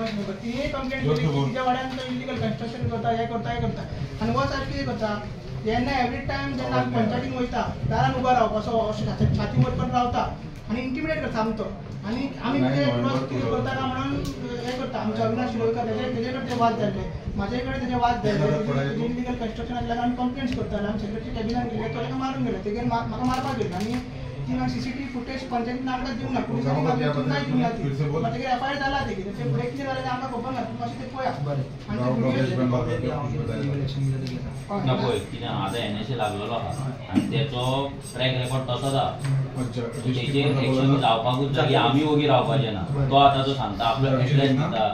पंच मेंबर तिणें कंप्लेंट केली तिच्या वाड्यान तो इलिगल कन्स्ट्रक्शन करता, हें करता हें करता. आनी हो सारकें कितें करता जेन्ना एवरी टायम जेन्ना आमी पंचायतीन वयता दारान उबो रावप असो अशें छाती वयर करून रावता आनी इंटिमिडेट करता आमचो. आनी आमी कितें क्रॉस कितें करता काय म्हणून हें करता. आमचे अविनाश शिरोडकर तेजे कडेन ते वाद जाल्ले, म्हाजे कडेन तेजे वाद जाल्ले. इलिगल कन्स्ट्रक्शन आसल्यार आमी कंप्लेंट्स करताले. आमी सेक्रेटरी कॅबिनान गेले, तो ताका मारून गेले, तेगेर म्हाका मारपाक गेले. आनी ती मागीर सीसीटीव्ही फुटेज पंचायतीन आमकां दिवंक ना, पुलिसांनी तुमकांय दिवंक ना ती. मागीर तेगेर एफआयआर जाला तेगेर, तेचे फुडें कितें जालें तें आमकां खबर ना. तुमी मातशें तें पळया. आनी ना पळय कितें आतां एनएसए लागलेलो आहा आनी तेचो ट्रॅक रेकॉर्ड तसोच आहा, तेचेर एक्शन जावपाकूच जाय की आमी ओगी रावपाचें ना. तो आतां तो सांगता आपलो एड्रेस दिता,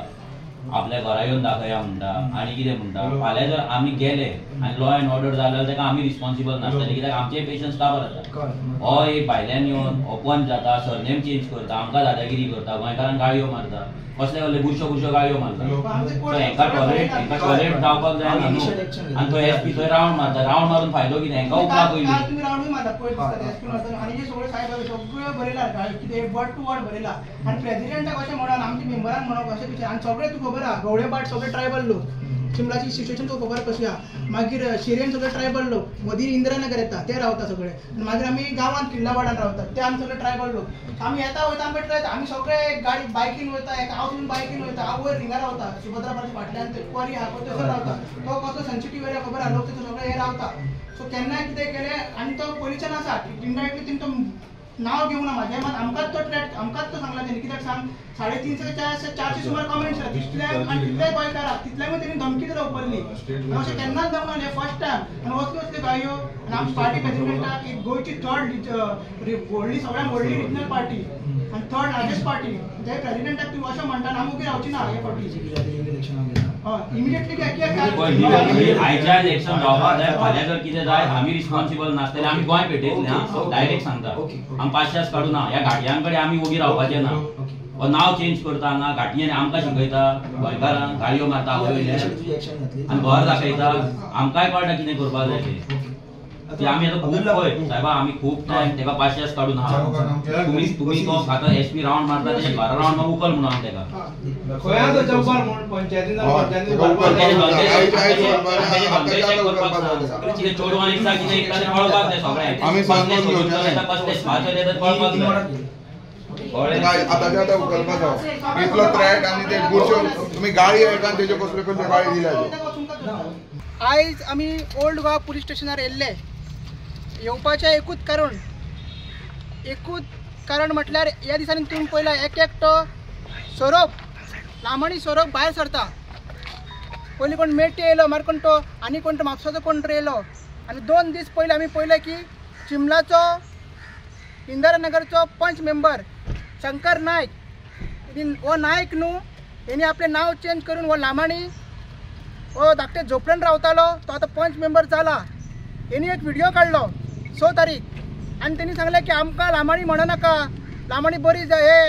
आपल्या घरा येवन दाखया म्हणटा आनी कितें म्हणटा. फाल्यां जर आमी गेले आनी लॉ एंड ऑर्डर जाल्यार ताका आमी रिस्पॉन्सिबल नासतले, कित्याक आमचे पेशन्स काबार जाता. हो एक भायल्यान येवन ओपन जाता, सरनेम चेंज करता, आमकां दादागिरी करता, गोंयकारांक गाळयो मारता, कसले कसले बुरश्यो बुरश्यो गाळयो मारता. सो हेंकां टॉलरेट जावपाक जायना न्हू. आनी तो एसपी थंय रावंड मारता, रावंड मारून फायदो कितें? हेंकां उपला पयलीं तुमी रावंडूय मारता पळय दिसता एसपी मारता. आनी जे सगळे साहेब सगळे बरयला कितें वर्ड टू वर्ड बरयला. आनी प्रेजिडेंटाक अशें म्हणून आमच्या मेंबरांक म्हणून अशें कितें. आनी सगळे तुका खबर आहा गवळेबाट सगळे ट्रायबल लोक, चिमलाची सिच्युएशन तुका खबर कशी आहा. मागीर शिरेन सगळे ट्रायबल लोक, मदीं इंदिरानगर येता ते रावता सगळे. आनी मागीर आमी गांवांत किल्लावाडान रावतात ते आमी सगळे ट्रायबल लोक. आमी येता वयता आमकां ट्राय, आमी सगळे गाडी बायकीन वयता, एका हावसून बायकीन वयता, हांव वयर हिंगा रावता सुभद्रा पार्टी फाटल्यान ते क्वारी आहा पळय थंयसर रावता. तो कसो सेन्सिटीव एरिया खबर आहा, लोक थंय सगळे हे रावता. सो केन्नाय कितें केलें आनी तो पयलींच्यान आसा इनडायरेक्टली तेणी तो नांव घेवंक ना म्हाजें, मात आमकांच तो ट्रॅक आमकांच तो सांगला तेणी. कित्याक सांग 350 400 सुमार कमेंट्स आसा तितल्याक आनी तितलेय गोंयकार आहा तितल्यांकूय तेणी धमकी दिल्या उपरली. अशें केन्नाच जावंक ना, हें फर्स्ट टायम. आनी असल्यो असल्यो गाळयो. आनी आमची पार्टी प्रेजिडेंटाक एक गोंयची थर्ड व्हडली सगळ्यांत व्हडली रिजनल पार्टी आनी थर्ड लार्जस्ट पार्टी, ते प्रेजिडेंटाक तुमी अशें म्हणटा आमी उबी रावची ना हे फावटी. इमिडिएटली आयच्या आयज एक्शन जावपाक जाय. फाल्यां जर कितें जाय आमी रिस्पॉन्सिबल नासतले. आमी गोंय पेटयतले, डायरेक्ट सांगता. आमी पाशास काडूं ना, ह्या घाटयां कडेन आमी ओगी रावपाचें ना. हो नांव चेंज करता हांगा घाटयांनी आमकां शिकयता, गोंयकारांक गाळयो मारता आवयल्या आनी घर दाखयता. आमकांय कळटा कितें करपाक जाय तें. आमी आतां खूब पळय सायबा, आमी खूब टायम तेका पाशास काडून आहा. तुमी तो आतां एसपी रावंड मारता तेजे घरा रावंड मारून उखल म्हणून आमी तेका. कितें चेडवान एकदा कितें एकदा तें कळपाक जाय सगळ्यांक. कसले स्पास चलयता कळपाक जाय. आतांच्या आतां उखलपाचो इतलो थ्रेट आनी ते बुरश्यो तुमी गाळी आयका तेज्यो कसल्यो कसल्यो गाळी दिल्या. आयज आमी ओल्ड गोवा पुलीस स्टेशनार येयल्ले. येवपाचें एकूच कारण, एकूच कारण म्हटल्यार ह्या दिसांनी तुमी पळयला एक एकटो सोरोप, लांबणी सोरोप भायर सरता. पयलीं कोण मेटी येयलो, मागीर कोण तो आनी कोण तो म्हापसाचो कोण तर येयलो. आनी 2 दीस पयलीं आमी पळयलें की चिमलाचो इंदिरानगरचो पंच मेंबर शंकर नायक, हो नायक न्हू, हेणी आपलें नांव चेंज करून हो लांबाणी हो धाकटे झोपडेन रावतालो तो आतां पंच मेंबर जाला. हेणी एक व्हिडिओ काडलो 6 तारीख आनी तेणी सांगलें की आमकां लांबाणी म्हणो नाका, लांबाणी बरी हे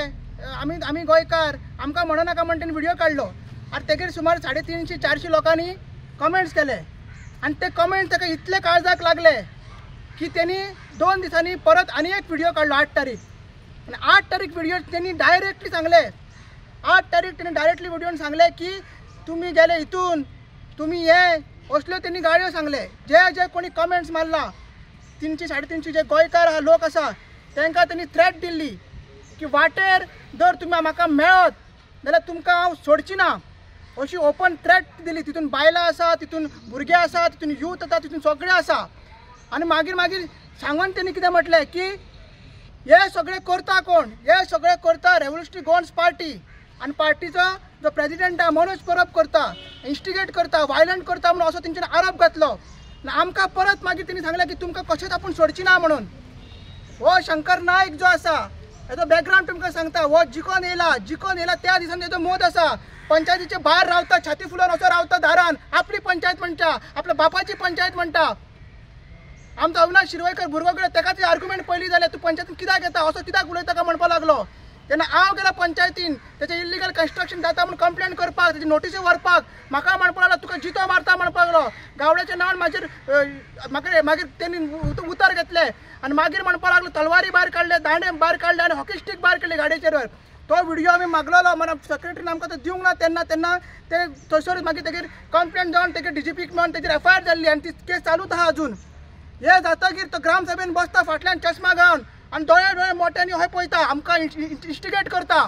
आमी आमी गोंयकार, आमकां म्हणो नाका म्हण तेणी व्हिडिओ काडलो. आनी तेगेर सुमार 350 400 लोकांनी कमेंट्स केले आनी ते कमेंट्स ताका इतले काळजाक लागले की तेणी 2 दिसांनी परत आनी एक व्हिडिओ काडलो 8 तारीख. आनी 8 तारीख व्हिडिओ तेणी डायरेक्टली सांगलें, 8 तारीख तेणी डायरेक्टली व्हिडिओन सांगलें की तुमी गेले हितून, तुमी हे असल्यो तेणी गाळयो सांगले. जे जे कोणी कमेंट्स मारला 300 350 जे गोंयकार लोक आसा तांकां तेणी थ्रेट दिल्ली की वाटेर जर तुमी म्हाका मेळत जाल्यार तुमकां हांव सोडची ना, अशी ओपन थ्रेट दिली. तितून बायलां आसा, तितून भुरगे आसा, तितून यूथ आसा, तितून सगळे आसा. आनी मागीर मागीर सांगून तेणी कितें म्हटलें की हे सगळे करता कोण, हे सगळे करता रेव्होल्युशनरी गोवन्स पार्टी आनी पार्टीचो जो प्रेजिडेंट आहा मनोज परब करता, इन्स्टिगेट करता, वायलंट करता म्हणून असो तेंच्यानी आरोप घातलो. आनी आमकां परत मागीर तेणी सांगलें की तुमकां कशेंच आपूण सोडची ना म्हणून. हो शंकर नायक जो आसा हेजो बॅकग्रावंड तुमकां सांगता, हो जिकोन येयला, जिकोन येयला त्या दिसान तेजो मोद आसा. पंचायतीचे भायर रावता, छाती फुलोवन असो रावता दारान, आपली पंचायत म्हणटा, आपल्या बापाची पंचायत म्हणटा. आमचो अविनाश शिरवयकर भुरगो गेलो तेका ती आर्ग्युमेंट पयली जाल्या, तूं पंचायतीन कित्याक येता, असो कित्याक उलयता काय म्हणपाक लागलो. तेन्ना हांव गेलो पंचायतीन तेचें इल्लिगल कन्स्ट्रक्शन जाता म्हूण कंप्लेन करपाक, तेजी नोटिसी व्हरपाक. म्हाका म्हणपाक लागलो तुका जितो मारता म्हणपाक लागलो. गावड्याच्या नांवान म्हाजेर म्हाका मागीर तेणी उतर घेतलें आनी मागीर म्हणपाक लागलो तलवारी भायर काडले, दांडे भायर काडले आनी हॉकी स्टीक भायर काडली गाडयेचेर. तो व्हिडिओ आमी मागलेलो मागीर सेक्रेटरीन आमकां तो दिवंक ना तेन्ना तेन्ना ते थंयसर मागीर तेगेर कंप्लेन जावन तेगेर डीजीपीक मेळोन तेजेर एफआयआर जाल्ली आनी ती केस चालूच आहा अजून. हे जातकीर तो ग्रामसभेन बसता फाटल्यान चश्मा घालून आनी दोळे दोळे मोट्यांनी हय पळयता, आमकां इन्स्टिगेट करता.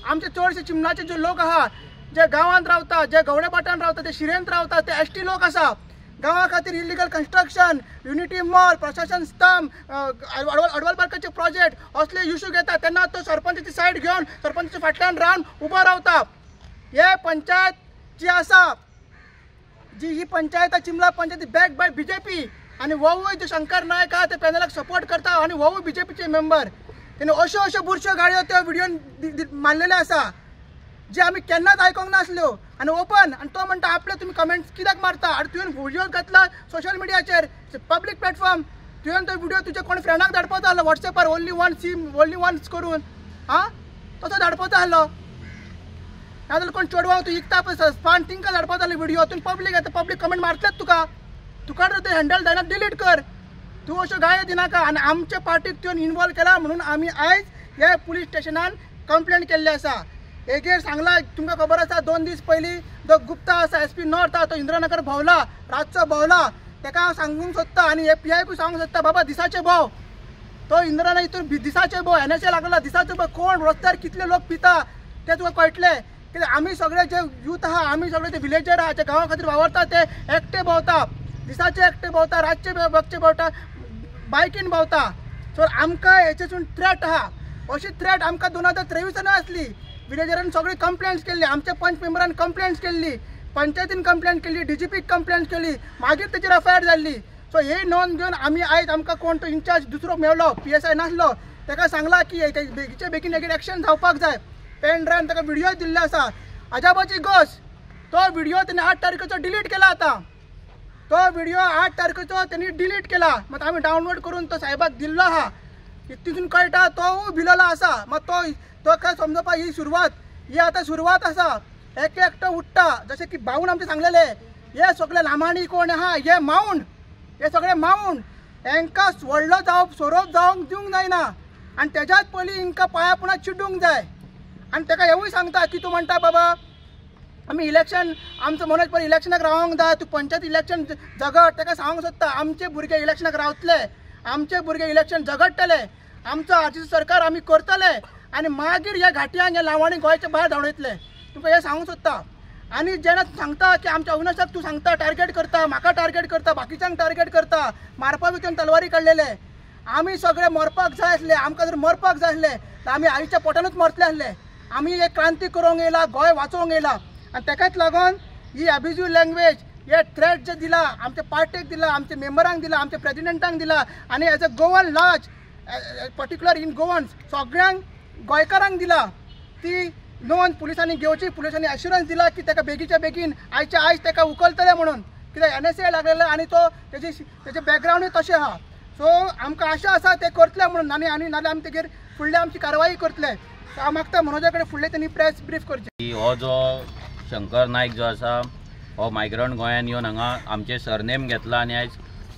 आमचे चडशे चिमणाचे जे लोक आहा, जे गांवांत रावता, जे गवडेभाटान रावता, ते शिरेंत रावता, ते एस टी लोक आसा. गांवा खातीर इलिगल कन्स्ट्रक्शन, युनिटी मॉल, प्रशासन स्तंभ, अडवाल पार्काचे प्रोजेक्ट असले इशू घेता तेन्ना तो सरपंचाची सायड घेवन सरपंचाच्या फाटल्यान रावन उबो रावता. हे पंचायत जी आसा, जी ही panchayat Chimla panchayat back by BJP आनी होवूय जो शंकर नायक आहा ते पॅनलाक सपोर्ट करता आनी होवूय बीजेपीचे मेंबर. तेणे अश्यो अश्यो बुरश्यो गाळयो त्या व्हिडियोन मारलेल्यो आसा जे आमी केन्नाच आयकोंक नासल्यो आनी ओपन. आनी तो म्हणटा आपले तुमी कमेंट्स कित्याक मारता, आनी तुवें व्हिडियो घातला सोशल मिडियाचेर पब्लीक प्लॅटफॉर्म, तुवें तो व्हिडियो तुज्या कोण फ्रेंडाक धाडपाचो आहलो वॉट्सॅपार only one SIM only one करून आं तसो धाडपाचो आहलो. नाजाल्यार कोण चेडवांक तूं इकता पळय पान तिंकां धाडपाचो आहलो व्हिडियो, तूं पब्लीक येता पब्लीक कमेंट मारतलेच तुका, तुका जर तें हँडल जायना डिलीट कर, तूं अश्यो गाळयो दिनाका. आनी आमच्या पार्टीक तुवें इनवॉल्व केला म्हणून आमी आयज ह्या पुलीस स्टेशनान कंप्लेन केल्ली आसा. हेगेर सांगला तुमकां खबर आसा 2 दीस पयलीं जो गुप्ता आसा एस पी नॉर्थ आसा तो इंदिरानगर भोंवला, रातचो भोंवला. तेका हांव सांगूंक सोदता आनी हे पी आयकूय सांगूंक सोदता, बाबा दिसाचे भोंव, तो इंदिरानगर हितून दिसाचे भोंव, एन एस ए लागला दिसाचो भोंव, कोण रस्त्यार कितले लोक पिता ते तुका कळटलें. कित्याक आमी सगळे जे यूथ आहा, आमी सगळे जे विलेजर आहा, जे गांवा खातीर वावरता ते एकटे भोंवता, दिसाचे एकटे भोंवता, रातचे बगचे भोंवता, बायकीन भोंवता. सो आमकां हेचेसून थ्रेट आहा. अशी थ्रेट आमकां 2023 आसली. विलेजरान सगळी कंप्लेंट्स केल्ली, आमच्या पंच मेंबरान कंप्लेंट्स केल्ली, पंचायतीन कंप्लेंट केली, डीजीपीक कंप्लेंट केली, मागीर तेचेर एफआयआर जाल्ली. सो ही नोंद घेवन आमी आयज आमकां कोण तो इन्चार्ज दुसरो मेवलो, पीएसआय नासलो, ताका सांगला की बेगीचे बेगीन हेगेर एक्शन जावपाक जाय. पेन ड्रायव्ह ताका व्हिडिओ दिल्लो आसा. अजाबाची गोश्ट, तो व्हिडिओ तेणे 8 तारखेचो डिलीट केला. आतां तो व्हिडिओ 8 तारखेचो तेणी डिलीट केला, मात आमी डावनलोड करून तो साहेबाक दिल्लो आहा. तितून कळटा तो भिलोलो आसा. मात तो तो काय समजपा ही सुरवात, ही आतां सुरवात आसा. एक एकटो उठ्ठा, जशें की भाऊन आमचें सांगलेलें, हे सगळे लामाणी कोण आहा, हे माऊंड, हे सगळे माऊंड, हेंकां व्हडलो जावप सोरोप जावंक दिवंक जायना आनी तेज्याच पयलीं हिंकां पांया पुणा चिड्डूंक जाय. आनी तेका हेवूय सांगता की तूं म्हणटा बाबा आमी इलेक्शन, आमचो मनोज पळय इलेक्शनाक रावंक जाय, तूं पंचायत इलेक्शन झगड. तेका सांगूंक सोदता आमचे भुरगे इलेक्शनाक रावतले, आमचे भुरगे इलेक्शन झगडटले, आमचो आरजीसी सरकार आमी करतले आनी मागीर ह्या घाटयांक ह्या लावांनी गोंयच्या भायर धांवडयतले. तुमकां हें सांगूंक सोदता. आनी जेन्ना सांगता की आमच्या अविनाशाक तूं सांगता टार्गेट करता, म्हाका टार्गेट करता, बाकीच्यांक टार्गेट करता, मारपा बी तुवें तलवारी काडलेले. आमी सगळे मरपाक जाय आसले, आमकां जर मरपाक जाय आसले तर आमी आईच्या पोटानूच मरतले आसले. आमी एक क्रांती करूंक येयला, गोंय वाचोवंक येयला. आनी तेकाच लागून ही अब्युजीव लँग्वेज, हे थ्रेट जे दिला आमच्या पार्टीक दिला, आमच्या मेंबरांक दिला, आमच्या प्रेजिडेंटांक दिला आनी as a Goan large particular in Goans सगळ्यांक गोंयकारांक दिला, ती नोंद पुलिसांनी घेवची. पुलिसांनी एश्युरन्स दिला की ताका बेगीच्या बेगीन आयच्या आयज ताका उखलतले म्हणून, कित्याक एन एस ए लागलेले आनी तो तेजे बॅकग्रावंडूय तशें आहा. सो आमकां आशा आसा ते करतले म्हणून, आनी आनी नाजाल्यार आमी तेगेर फुडले आमची कारवाई करतले. सो हांव मागता मनोजा कडेन फुडले तेणी प्रेस ब्रीफ करचें. हो जो शंकर नायक जो आसा हो मायग्रंट गोंयान येवन हांगा आमचें सरनेम घेतला आनी आयज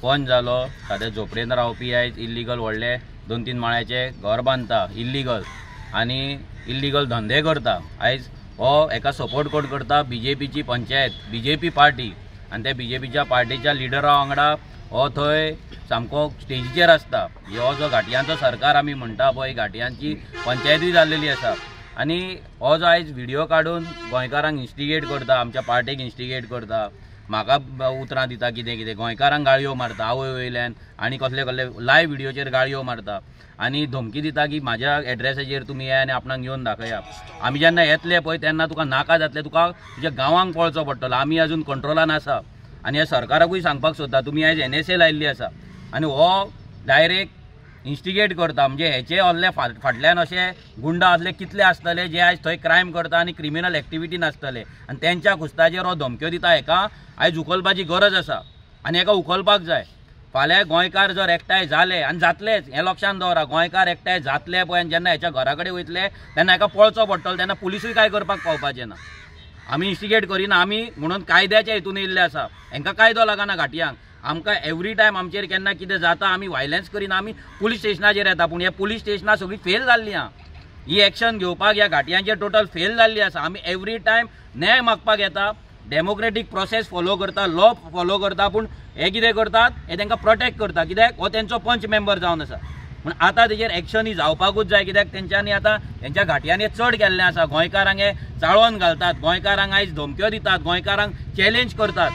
पंच जालो. साद्या झोपडेन रावपी आयज इल्लिगल व्हडले 2-3 माळ्याचे घर बांदता इल्लिगल आनी इल्लिगल धंदे करता. आयज हो एका सपोर्ट कोण करता, बीजेपीची पंचायत, बीजेपी पार्टी, आनी त्या बीजेपीच्या पार्टीच्या लिडरा वांगडा हो थंय सामको स्टेजीचेर आसता. हो जो घाटयांचो सरकार आमी म्हणटा पळय, घाटयांची पंचायतूय जाल्लेली आसा. आनी हो जो आयज व्हिडियो काडून गोंयकारांक इन्स्टिगेट करता, आमच्या पार्टीक इन्स्टिगेट करता, म्हाका उतरां दिता कितें कितें, गोंयकारांक गाळयो मारता आवय वयल्यान आनी कसले कसले लायव्ह व्हिडियोचेर गाळयो मारता आनी धमकी दिता की म्हाज्या एड्रेसाचेर तुमी येया आनी आपणाक येवन दाखया. आमी जेन्ना येतले पळय तेन्ना तुका नाका जातलें, तुका तुज्या गांवांक पळचो पडटलो. आमी अजून कंट्रोलान आसा आनी ह्या सरकाराकूय सांगपाक सोदता, तुमी आयज एन एस ए लायिल्ली आसा आनी हो डायरेक्ट इन्स्टिगेट करता. म्हणजे हेचे असले फाटल्यान अशे गुंडा असले कितले आसतले जे आयज थंय क्रायम करता आनी क्रिमिनल एक्टिविटीन आसतले आनी तेंच्या खुस्ताचेर हो धमक्यो दिता. हेका आयज उखलपाची गरज आसा आनी हेका उखलपाक जाय. फाल्यां गोंयकार जर एकठांय जाले आनी जातलेच हें लक्षांत दवरा, गोंयकार एकठांय जातले पळय आनी जेन्ना हेच्या घरा कडेन वयतले तेन्ना हेका पळचो पडटलो, तेन्ना पुलिसूय कांय करपाक पावपाचें ना. आमी इन्स्टिगेट करिना, आमी म्हणून कायद्याच्या हितून येयल्ले आसा. हेंकां कायदो लागना घाटयांक, आमकां एवरी टायम आमचेर केन्ना कितें जाता आमी वायलन्स करिना, आमी पुलीस स्टेशनाचेर येता. पूण हे पुलीस स्टेशनां सगळीं फेल जाल्लीं आहा. ही एक्शन घेवपाक ह्या घाटयांचेर टोटल फेल जाल्ली आसा. आमी एवरी टायम न्याय मागपाक येता, डेमोक्रेटीक प्रोसेस फॉलो करता, लॉ फॉलो करता, पूण हे कितें करतात, हे तांकां प्रोटेक्ट करता, कित्याक हो तेंचो पंच मेंबर जावन आसा. पूण आतां तेजेर एक्शन ही जावपाकूच जाय, कित्याक तेंच्यांनी आतां तेंच्या घाटयांनी चड केल्लें आसा. गोंयकारांक हे चाळोवन घालतात, गोंयकारांक आयज धमक्यो दितात, गोंयकारांक चॅलेंज करतात.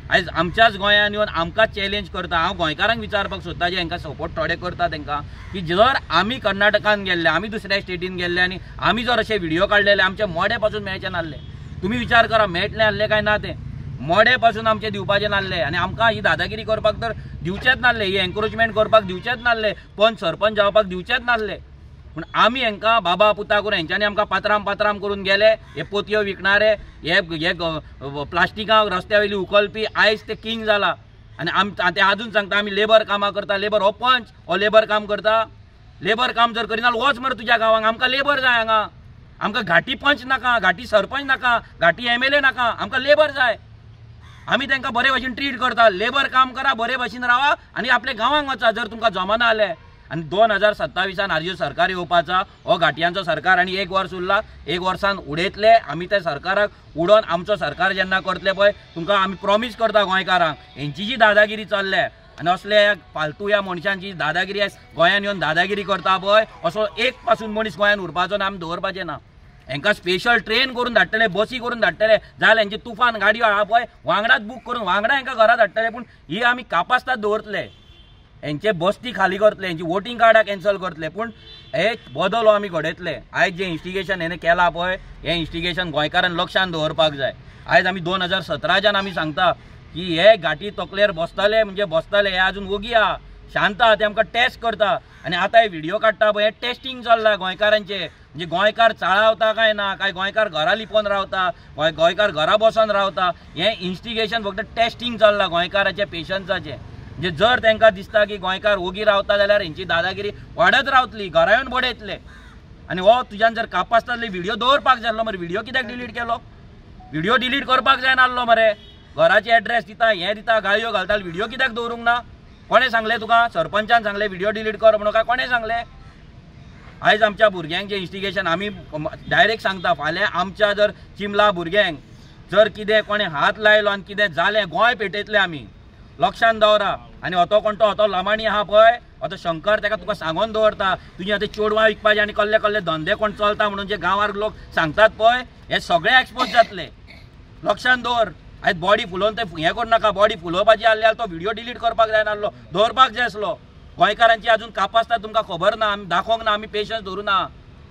आयज आमच्याच गोंयान येवन आमकांच चॅलेंज करता. हांव गोंयकारांक विचारपाक सोदता, जे हांकां सपोर्ट थोडे करता तांकां, की जर आमी कर्नाटकान गेल्ले, आमी दुसऱ्या स्टेटीन गेल्ले आनी आमी जर अशे व्हिडिओ काडलेले, आमचे मोडे पासून मेळचे नासले. तुमी विचार करा, मेळटले आहले काय ना, ते मोडे पासून आमचे दिवपाचे नासले आनी आमकां ही दादागिरी करपाक तर दिवचेच नासले, ही एन्क्रोचमेंट करपाक दिवचेच नासले, पंच सरपंच जावपाक दिवचेच नासले. पूण आमी हांकां बाबा पुता करून हेंच्यांनी आमकां पात्राम पात्राम करून गेले. हे पोतयो विकणारे, हे हे प्लास्टिकां रस्त्या वयली उखलपी आयज ते किंग जाला. आनी आम ते आजून सांगता आमी लेबर कामां करता. लेबर हो पंच हो लेबर काम करता. लेबर काम जर करिना वच मरे तुज्या गांवांक, आमकां लेबर जाय हांगा. आमकां घाटी पंच नाका, घाटी सरपंच नाका, घाटी MLA नाका, आमकां लेबर जाय. आमी तांकां बरे भाशेन ट्रीट करता. लेबर काम करा, बरे भाशेन रावा आनी आपल्या गांवांक वचा जर तुमकां जमाना आलें. आनी 2027 आरजी सरकार येवपाचा, हो घाटयांचो सरकार आनी एक वर्स उरला, एक वर्सान उडयतले आमी त्या सरकाराक. उडोवन आमचो सरकार जेन्ना करतले पळय, तुमकां आमी प्रॉमीस करता गोंयकारांक, हेंची जी दादागिरी चल्ल्या आनी असले फालतू ह्या मनशांची दादागिरी गोंयान येवन दादागिरी करता पळय, असो एक पासून मनीस गोंयान उरपाचो ना, आमी दवरपाचें ना. हेंकां स्पेशल ट्रेन करून धाडटले, बसी करून धाडटले, जाल्यार हेंची तुफान गाडयो आहा पळय वांगडाच बूक करून वांगडा हेंकां घरा धाडटले. पूण ही आमी कापास्तात दवरतले, हेंचे बस्ती खाली करतले, हेंची वोटींग कार्डां कॅन्सल करतले, पूण हे बदल हो आमी घडयतले. आयज जें इन्स्टिगेशन हेणें केलां पळय, हें इन्स्टिगेशन गोंयकारान लक्षान दवरपाक जाय. आयज आमी 2017च्यान आमी सांगता की हे घाटी तकलेर बसतले म्हणजे बसतले. हे आजून वोगी आहा, शांत आहा, ते आमकां टेस्ट करता. आनी आतां हे व्हिडिओ काडटा पळय, हे टेस्टींग चल्लां गोंयकारांचें. म्हणजे गोंयकार चाळावता काय ना, काय गोंयकार घरा लिपोवन रावता, गोंयकार घरा बसोन रावता, हें इन्स्टिगेशन फक्त टेस्टींग चल्लां गोंयकाराचें, पेशन्साचें. म्हणजे जर तांकां दिसता की गोंयकार वोगी रावता जाल्यार हेंची दादागिरी वाडत रावतली, घरा येवन बडयतले. आनी हो तुज्यान जर कापासताले व्हिडिओ दवरपाक जाय आसलो मरे, व्हिडिओ कित्याक डिलीट केलो? व्हिडिओ डिलीट करपाक जायना आसलो मरे. घराचे एड्रेस दिता, हें दिता, गाळयो घालता, व्हिडिओ कित्याक दवरूंक ना? कोणें सांगलें तुका? सरपंचान सांगलें व्हिडिओ डिलीट कर म्हणून काय कोणें सांगलें? आयज आमच्या भुरग्यांक जें इन्स्टिगेशन आमी डायरेक्ट सांगता, फाल्यां आमच्या जर चिमला भुरग्यांक जर कितें कोणें हात लायलो आनी कितें जालें, गोंय पेटयतले आमी, लक्षान दवरा. आनी होतो कोण तो होतो लमाणी आहा पळय, होतो शंकर, ताका तुका सांगोन दवरता, तुजी आतां चेडवां विकपाचे आनी कसले कसले धंदे कोण चलता म्हणून जे गांवार लोक सांगतात पळय, हे सगळे एक्सपोज जातले, लक्षान दवर. आयज बॉडी फुलोवन ते हें करूं नाका. बॉडी फुलोवपाची आसली जाल्यार तो व्हिडिओ डिलीट करपाक जायना आसलो, दवरपाक जाय आसलो. गोंयकारांची अजून कापासता तुमकां खबर ना, आमी दाखोवंक ना, आमी पेशन्स धरूं ना.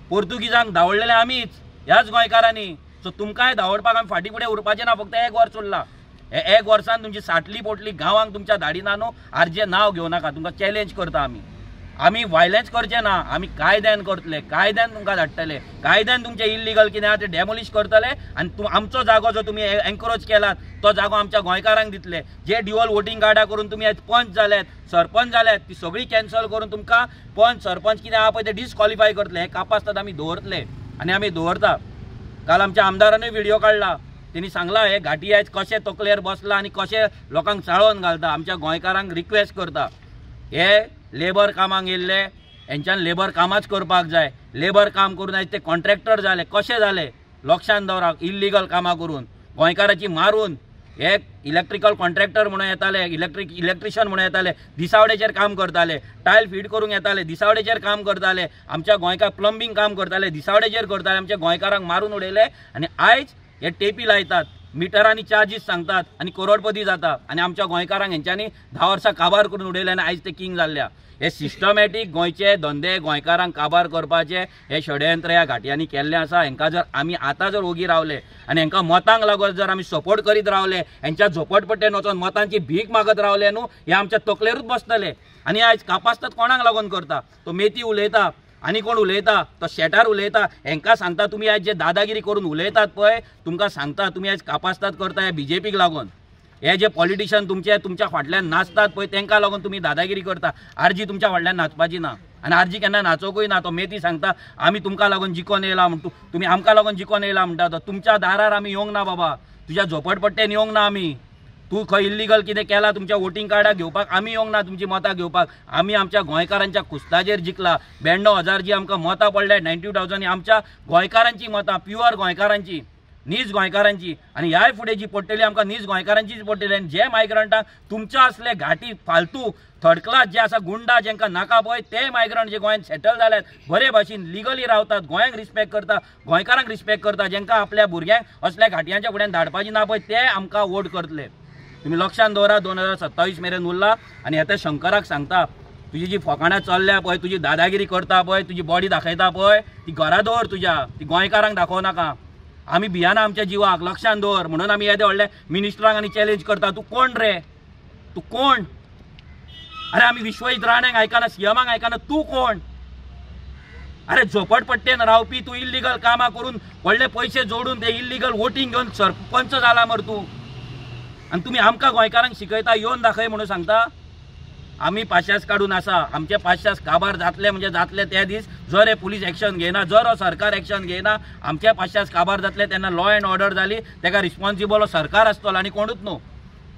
पोर्तुगीजांक धांवडलेले आमीच, ह्याच गोंयकारांनी. सो तुमकांय धांवडपाक आमी फाटीं फुडें उरपाचें ना. फक्त एक वर्स उरलां, हे एक वर्सान तुमची साटली पोटली गांवांक तुमच्या धाडिना न्हू, आरजें नांव घेवं नाका. तुमकां चॅलेंज करता आमी. आमी वायलन्स करचे ना, आमी कायद्यान करतले, कायद्यान तुमकां धाडटले, कायद्यान तुमचें इल्लिगल कितें आहा तें डेमोलिश करतले. आनी आमचो जागो जो तुमी एन्क्रोच केलात तो जागो आमच्या गोंयकारांक दितले. जे ड्युअल वोटींग कार्डां करून तुमी आयज पंच जाल्यात, सरपंच जाल्यात, ती सगळी कॅन्सल करून तुमकां पंच सरपंच कितें आहा पळय ते डिस्कॉलिफाय करतले. हें कापास्तात आमी दवरतले आनी आमी दवरता. काल आमच्या आमदारानूय व्हिडिओ काडला, तेणी सांगलां हे घाटी आयज कशें तकलेर बसला आनी कशें लोकांक चाळोवन घालता. आमच्या गोंयकारांक रिक्वेस्ट करता, हे लेबर कामाक येयल्ले हेंच्यान लेबर कामाच करपाक जाय. लेबर काम करून आयज ते कॉन्ट्रॅक्टर जाले, कशे जाले लक्षान दवरा. इल्लिगल कामां करून गोंयकाराची मारून हे इलेक्ट्रिकल कॉन्ट्रॅक्टर म्हणून येताले, इलेक्ट्रिशियन म्हणून येताले, दिसावड्याचेर काम करताले, टायल फीट करूंक येताले, दिसावड्याचेर काम करताले, आमच्या गोंयकार प्लंबींग काम करताले, दिसावड्याचेर करताले, आमच्या गोंयकारांक मारून उडयले. आनी आयज हे टेपी लायतात, मिटरांनी चार्जीस सांगतात आनी करोडपती जाता. आनी आमच्या गोंयकारांक हेंच्यांनी 10 वर्सां काबार करून उडयले आनी आयज ते किंग जाल्ल्या. हे सिस्टमॅटीक गोंयचे धंदे गोंयकारांक काबार करपाचे हे षडयंत्र ह्या घाटयांनी केल्लें आसा. हेंकां जर आमी आतां जर ओगी रावले आनी हेंकां मतांक लागून जर आमी सपोर्ट करीत रावले, हेंच्या झोपडपट्टेन वचोन मतांची भीक मागत रावले न्हू, हे आमच्या तकलेरूच बसतले. आनी आयज कापास्तात कोणाक लागून करता? तो मेथी उलयता, आनी कोण उलयता, तो शेटार उलयता. हेंकां सांगता तुमी आयज जे दादागिरी करून उलयतात पळय, तुमकां सांगता तुमी आयज कापास्तात करता ह्या बीजेपीक लागून. हे जे पॉलिटिशियन तुमचे तुमच्या फाटल्यान नाचतात पळय, तांकां लागून तुमी दादागिरी करता. आरजी तुमच्या फाटल्यान नाचपाची ना आनी आरजी केन्ना नाचोकूय ना. तो मेथी सांगता आमी तुमकां लागून जिकोन येयला म्हणटा, तुमी आमकां लागून जिकोन येयला म्हणटा. तो तुमच्या दारार आमी येवंक ना बाबा, तुज्या झोपडपट्टेन येवंक ना आमी. तूं खंय इल्लिगल कितें केलां तुमच्या वोटींग कार्डाक घेवपाक आमी येवंक ना, तुमची मतां घेवपाक. आमी आमच्या गोंयकारांच्या कुस्ताचेर जिखला. 92,000 जी आमकां मतां पडल्या, 92,000 आमच्या गोंयकारांची मतां, प्युअर गोंयकारांची, नीज गोंयकारांची. आनी ह्याय फुडें जी पडटली आमकां नीज गोंयकारांचीच पडटली. आनी जे मायग्रंटांक तुमच्या असले घाटी फालतू थर्ड क्लास जे आसा गुंडा जेंकां नाका पळय ते मायग्रंट जे गोंयांत सेटल जाल्यात, बरे भाशेन लिगली रावतात, गोंयांक रिस्पेक्ट करता, गोंयकारांक रिस्पेक्ट करता, जेंकां आपल्या भुरग्यांक असल्या घाटयांच्या फुड्यान धाडपाची ना पळय ते आमकां वोट करतले. तुमी लक्षांत दवरा, 2027 मेरेन उरला. आनी आतां शंकराक सांगता, तुजी जी फोकाणां चल्ल्या पळय, तुजी दादागिरी करता पळय, तुजी बॉडी दाखयता पळय, ती घरा दवर तुज्या, ती गोंयकारांक दाखोवं नाका. आमी भियाना आमच्या जिवाक, लक्षांत दवर. म्हणून आमी येदे व्हडले मिनिस्टरांक आनी चॅलेंज करता, तूं कोण रे, तूं कोण? अरे आमी विश्वजीत राण्यांक आयकना, सीएमाक आयकना, तूं कोण? अरे झोपडपट्टेन रावपी तूं इल्लिगल कामां करून व्हडले पयशे जोडून ते इल्लिगल वोटींग घेवन सरपंच जाला मर तूं. आनी तुमी आमकां गोंयकारांक शिकयता, येवन दाखय म्हणून सांगता. आमी पाशास काडून आसा, आमचे पाशास काबार जातले म्हणजे जातले त्या दीस. जर हे पुलीस एक्शन घेयना, जर हो सरकार एक्शन घेयना, आमचे पाशास काबार जातले. तेन्ना लॉ एंड ऑर्डर जाली तेका रिस्पॉन्सिबल सरकार आसतलो आनी कोणूच न्हू.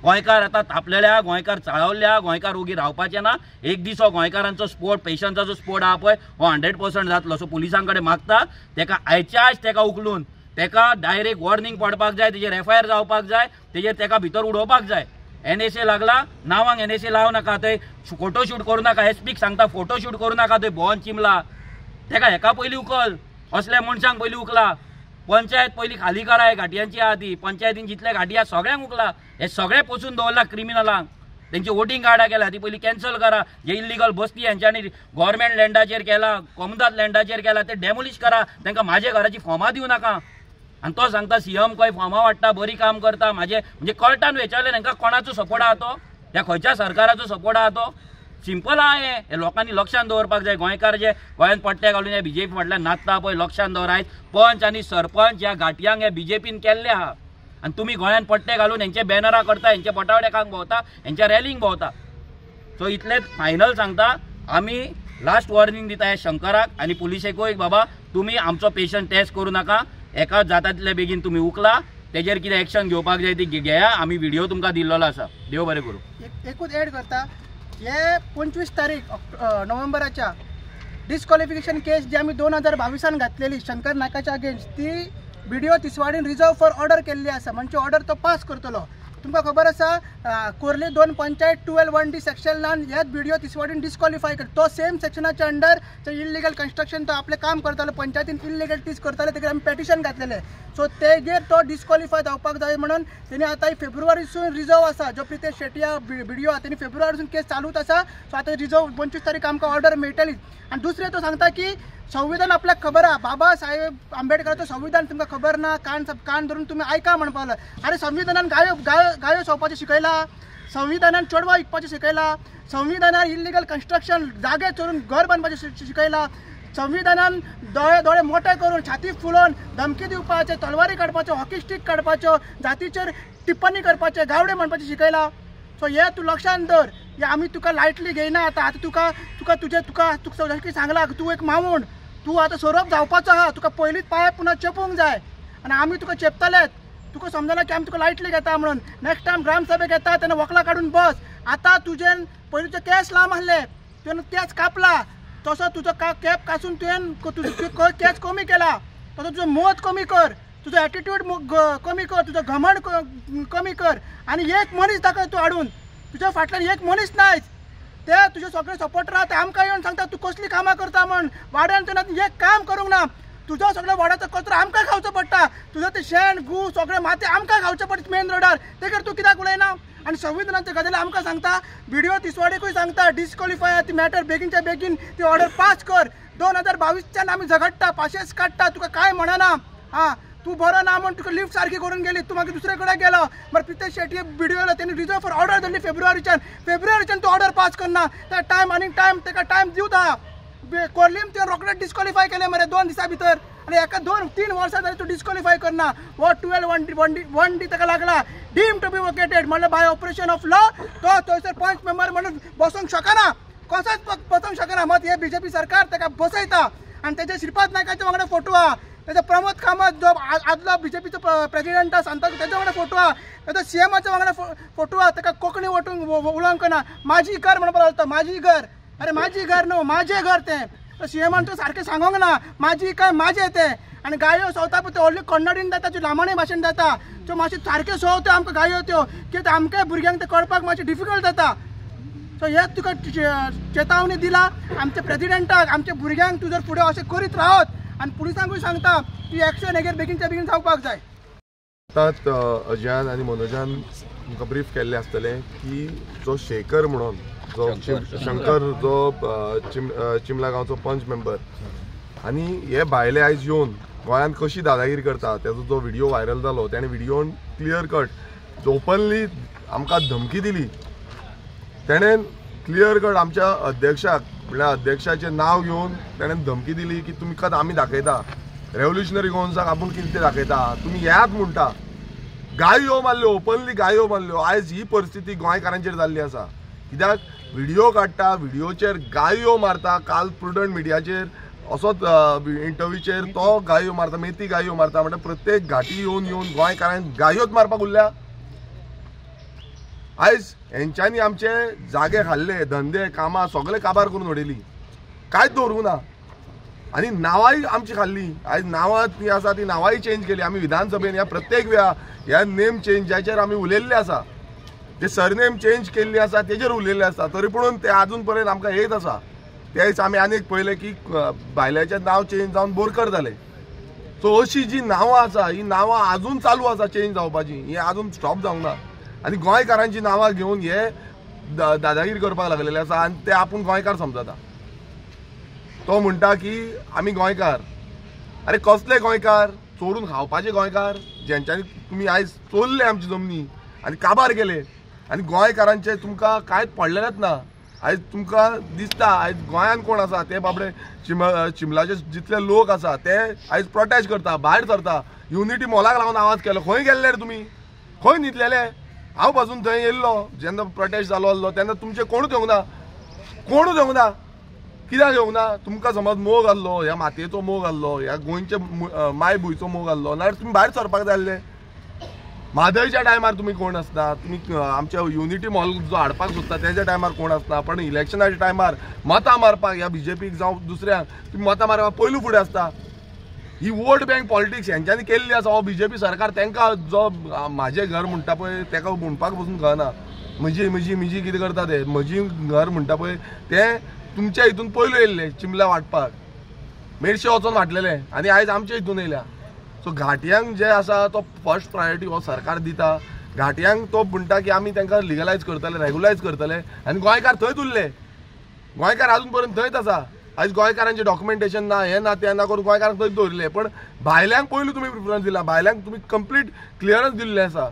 गोंयकार आतां तापलेल्या, गोंयकार चाळवल्या, गोंयकार ओगी रावपाचे ना. एक दीस हो गोंयकारांचो स्पोर्ट, पेशंटाचो स्पोर्ट आहा पळय हो 100% जातलो. सो पुलिसां कडेन मागता तेका आयच्या आयज तेका उखलून तेका डायरेक्ट वॉर्निंग पडपाक जाय, तेजेर एफआयआर जावपाक जाय, तेजेर तेका भितर उडोवपाक जाय. एनएसए लागला नावांक एनएसए लावं नाका, थंय फोटोशूट करूं नाका. एसपीक सांगता फोटोशूट करूं नाका, थंय भोंवन चिमला तेका. हेका पयलीं उखल, असल्या मनशांक पयलीं उखला. पंचायत पयलीं खाली करा, घाटयांची आहा ती पंचायतीन जितले घाटी आहा सगळ्यांक उखला. हे सगळे पोसून दवरला क्रिमिनलांक, तेंची वोटींग कार्डां केला ती पयलीं कॅन्सल करा. जे इल्लिगल बस्ती हेंच्यांनी गव्हर्मेंट लँडाचेर केला, कोमुदाद लँडाचेर केला, ते डेमोलिश करा. तांकां म्हाजे घराची फॉर्मां दिवं नाका. आनी तो सांगता सीएम खंय फॉर्मां वाडटा, बरी काम करता. म्हाजे म्हणजे कळटान विचारलें तांकां कोणाचो सपोर्ट आहा तो, ह्या खंयच्या सरकाराचो सपोर्ट आहा तो. सिंपल आहा हें, हे लोकांनी लक्षांत दवरपाक जाय. गोंयकार जे गोंयांत पट्टे घालून हे बीजेपी फाटल्यान नाचता पळय, लक्षांत दवर. आयज पंच आनी सरपंच ह्या घाटयांक हे बीजेपीन केल्ले आहा. आनी तुमी गोंयांत पट्टे घालून हेंचे बॅनरां करता, हेंचे बटावड्याकांक भोंवता, हेंच्या रॅलींक भोंवता. सो इतलें फायनल सांगता, आमी लास्ट वॉर्निंग दिता ह्या शंकराक आनी पुलिसेकूय, बाबा तुमी आमचो पेशंट टेस्ट करूं नाका, एका जाता तितले बेगीन तुमी उखला, तेजेर कितें एक्शन घेवपाक जाय ती घेया. आमी व्हिडिओ तुमकां दिल्लो आसा. देव बरें करूं. एकूच एड करता, हे 25 तारीख नोव्हेंबराच्या डिस्क्वॉलिफिकेशन केस जी आमी 2022 घातलेली शंकर नायकाच्या अगेन्स्ट, ती बीडीओ तिसवाडीन रिजर्व फॉर ऑर्डर केल्ली आसा. म्हणजे ऑर्डर तो पास करतलो. तुमकां खबर आसा कोर्ली 2 पंचायत 12(1D) सेक्शनान ह्याच बीडीओ तिसवाडीन डिस्क्वॉलिफाय कर. तो सेम सेक्शनाच्या अंडर जे इल्लिगल कन्स्ट्रक्शन तो आपलें काम करतालो, पंचायतीन इल्लिगल करताले, तेजेर आमी पेटिशन घातलेलें. सो तेगेर तो डिस्क्वॉलिफाय जावपाक जाय म्हणून तेणी आतां फेब्रुवारीसून रिजर्व आसा. जो प्रितेश शेट्टी बीडीओ आसा तेणी फेब्रुवारीसून केस चालूच आसा. सो आतां रिजर्व 25 तारीख आमकां ऑर्डर मेळटली. आनी दुसरें तो सांगता की संविधान आपल्याक खबर आहा, बाबा साहेब आंबेडकराचो संविधान तुमकां खबर ना, कान कान धरून तुमी आयका म्हणपाक लागलो. अरे संविधानान गायो गायो गायो सोवपाचें शिकयलां, संविधानान चेडवां विकपाचें शिकयलां, संविधानान इल्लिगल कन्स्ट्रक्शन जागे चोरून घर बांदपाचें शिकयलां, संविधानान दोळे दोळे मोठे करून छाती फुलोवन धमकी दिवपाचें, तलवारी काडपाच्यो, हॉकी स्टीक काडपाच्यो, जातीचेर टिप्पणी करपाचें, गावडे म्हणपाचें शिकयलां. सो हें तूं लक्षांत दवर, हें आमी तुका लायटली घेयना. आतां आतां तुका तुका तुजें तुका तुका जशें सांगलां तूं एक मावूण, तूं आतां सोरोप जावपाचो आहा, तुका पयलींच पांय पुन्हा चेपूंक जाय. आनी आमी तुका चेपतलेच, तुका समजलां की आमी तुका लायटली घेता म्हणून. नेक्स्ट टायम ग्रामसभेक येता तेन्ना वकलां काडून बस. आतां तुजें पयलींचे केस लांब आसले, तुवें केस कापला, तसो तुजो कॅप कासून तुवें तुजो केस कमी केला, तसो तुजो मोद कमी कर, तुजो एटिट्यूड कमी कर, तुजो घमंड कमी कर. आनी एक मनीस दाखय तूं हाडून, तुज्या फाटल्यान एक मनीस नायच. ते तुजे सगळे सपोर्टर आहा ते आमकां येवन सांगता तूं कसलीं कामां करता म्हण. वाड्यान तुवें एक काम करूंक ना, तुजो सगळो वाड्याचो कचरो आमकां खावचो पडटा, तुजो ते शेण गू सगळें माती आमकां खावचें पडटा मेन रोडार, तेजेर तूं कित्याक उलयना? आनी संविधानाच्या गजाली आमकां सांगता, बीडीओ तिसवाडीकूय सांगता डिस्क्वॉलिफाय ती मॅटर बेगीनच्या बेगीन ती ऑर्डर पास कर. 2022च्यान आमी झगडटा, पाशेस काडटा, तुका कांय म्हणना. आं तूं बरो ना म्हण तुका लिफ्ट सारकी करून गेली, तूं मागीर दुसरे कडेन गेलो. मागीर प्रितेश शेट्टी बीडीओला तेणी रिजर्व फॉर ऑर्डर धरली फेब्रुवारीच्यान, फेब्रुवारीच्यान तूं ऑर्डर पास करना. त्या टायम आनी टायम तेका टायम दिवता. कोर्लीम तुवें रोखडेच डिस्क्वॉलिफाय केलें मरे 2 दिसां भितर, आनी एका 2-3 वर्सां जालीं तूं डिस्क्वॉलिफाय करना. हो 12(1D) ताका लागला, डीम टू बी वोकेटेड म्हणल्यार बाय ऑपरेशन ऑफ लॉ तो थंयसर पंच मेंबर म्हणून बसोंक शकना, कसोच बसोंक शकना. मत हे बीजेपी सरकार ताका बसयता. आनी तेजे श्रीपाद नायकाच्या वांगडा फोटो आहा, तेजो प्रमोद कामत जो आदलो बीजेपीचो प्रेजिडेंट आसा सांता तेज्या वांगडा फोटो आहा, तेजो सीएमाच्या वांगडा फोटो आहा. ताका कोंकणी वटूंक उलोवंक ना. माझी घर म्हणपाक लागता, माझी घर. अरे माझी घर न्हू, माझें घर तें. सीएमान तुका सारकें सांगोंक ना, माझी काय माझें तें. आनी गायो सोवता पळय त्यो व्हडल्यो कन्नडीन जाता, त्यो लामाणी भाशेन जाता, त्यो मातशें सारक्यो सोव त्यो आमकां गायो त्यो कित्याक आमकां भुरग्यांक तें कळपाक मातशें डिफिकल्ट जाता. सो हे तुका चेतावणी दिला आमच्या प्रेजिडेंटाक, आमच्या भुरग्यांक तूं जर फुडें अशें करीत रावत आनी पुलिसांकूय सांगता की एक्शन हेगेर बेगीनच्या बेगीन जावपाक जाय. आतांच अजयान आनी मनोजान तुमकां ब्रीफ केल्लें आसतलें की जो शेखर म्हणून जो शंकर जो चिमला गांवचो पंच मेंबर आनी हे भायले आयज येवन गोंयांत कशी दादागिरी करता तेजो जो व्हिडिओ व्हायरल जालो तेणे व्हिडिओन क्लियर कट ओपनली आमकां धमकी दिली. तेणें क्लियर कट आमच्या अध्यक्षाक म्हणल्यार अध्यक्षाचें नांव घेवन तेणें धमकी दिली की तुमकां आमी दाखयता रेव्होल्युशनरी गोवन्साक आपूण कितें तें दाखयता, तुमी येयात म्हणटा. गायो मारल्यो, ओपनली गायो मारल्यो. आयज ही परिस्थिती गोंयकारांचेर जाल्ली आसा. कित्याक व्हिडिओ काडटा, व्हिडिओचेर गायो मारता. काल प्रुडंट मिडियाचेर असोच इंटरव्यूचेर तो गायो मारता, मेथी गायो मारता. म्हणल्यार प्रत्येक घाटी येवन येवन गोंयकारांक गायोच मारपाक उरल्या. आयज हेंच्यांनी आमचे जागे खाल्ले, धंदे कामां सगळे काबार करून उडयली, कांयच दवरूंक ना. आनी नांवांय आमची खाल्ली. आयज नांवां ती आसा ती नांवांय चेंज केली आमी विधानसभेन. ह्या प्रत्येक वेळा ह्या नेम चेंजाचेर आमी उलयल्ले आसा, जे सरनेम चेंज केल्ली आसा तेजेर उलयल्ले आसा, तरी पुणून ते आजून पर्यंत आमकां येत आसा. त्या दिसा आमी आनीक पळयलें की बायल्याचें नांव चेंज जावन बोरकर जालें. सो अशी जी नांवां आसा ही नांवां आजून चालू आसा चेंज जावपाची, ही आजून स्टॉप जावंक ना. आनी गोंयकारांची नांवां घेवन हे दादागिरी करपाक लागलेले आसा आनी ते आपूण गोंयकार समजता. तो म्हणटा की आमी गोंयकार. अरे कसले गोंयकार? चोरून खावपाचे गोंयकार, जेंच्यांनी तुमी आयज चोरले आमची जमनी आनी काबार केले. आनी गोंयकारांचे तुमकां कांयच पडलेलेंच ना. आयज तुमकां दिसता आयज गोंयांत कोण आसा ते बाबडे चिमलाचे जितले लोक आसा ते आयज प्रोटेस्ट करता, भायर सरता. युनिटी मॉलाक लागून आवाज केलो. खंय गेल्ले रे तुमी? खंय न्हिदलेले? हांव पासून थंय येयल्लो जेन्ना प्रोटेस्ट जालो आसलो तेन्ना तुमचे कोणूच येवंक ना, कोणूच येवंक ना. कित्याक येवंक ना? तुमकां समज मोग आसलो, ह्या मातयेचो मोग आसलो, ह्या गोंयचे मायभुंयचो मोग आसलो, नाल्यार तुमी भायर सरपाक जाय आसले. म्हादयच्या टायमार तुमी कोण आसना, तुमी आमच्या युनिटी मॉल जो हाडपाक सोदता तेज्या टायमार कोण आसना, पण इलेक्शनाच्या टायमार मतां मारपाक ह्या बीजेपीक जावं दुसऱ्यांक तुमी मतां मारपाक पयलू फुडें आसता. ही वोट बँक पॉलिटिक्स हेंच्यांनी केल्ली आसा. हो बीजेपी सरकार तांकां जो म्हाजें घर म्हणटा पळय ताका म्हणपाक पसून कळना. म्हजी म्हजी म्हजी कितें करता ते, म्हजी घर म्हणटा पळय तें तुमच्या हितून पयलू येयल्लें चिमला वांटपाक, मेरशे वचोन वांटलेलें आनी आयज आमच्या हितून येयल्या. सो घाटयांक जे आसा तो फर्स्ट प्रायोरिटी हो सरकार दिता. घाटयांक तो म्हणटा की आमी तांकां लिगलायज करतले, रेगुलायज करतले आनी गोंयकार थंयच उरले. गोंयकार आजून पर्यंत थंयच आसा. आयज गोंयकारांचें डॉक्युमेंटेशन ना, हें ना तें ना करून गोंयकारांक थंयच दवरिल्लें. पण भायल्यांक पयलू तुमी प्रिफरन्स दिला, भायल्यांक तुमी कंप्लीट क्लियरन्स दिल्लें आसा.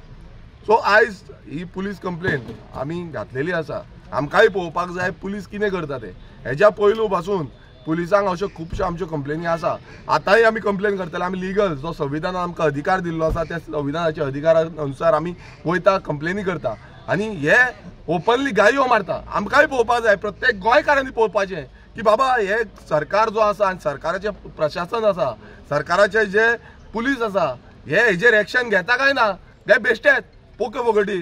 सो आयज ही पुलीस कंप्लेन आमी घातलेली आसा. आमकांय पळोवपाक जाय पुलीस कितें करता तें. हेज्या पयलू पासून पुलिसांक अश्यो खुबश्यो आमच्यो कंप्लेनी आसा. आतांय आमी कंप्लेन करतले. आमी लिगल जो संविधानान आमकां अधिकार दिल्लो आसा त्या संविधानाच्या अधिकारा अनुसार आमी वयता, कंप्लेनी करता आनी हे ओपनली गायो मारता. आमकांय पळोवपाक जाय, प्रत्येक गोंयकारांनी पळोवपाचें की बाबा हे सरकार जो आसा आनी सरकाराचें प्रशासन आसा, सरकाराचे जे पुलीस आसा हे हेजेर एक्शन घेता काय ना? हे बेश्टेच पोके फोगटी.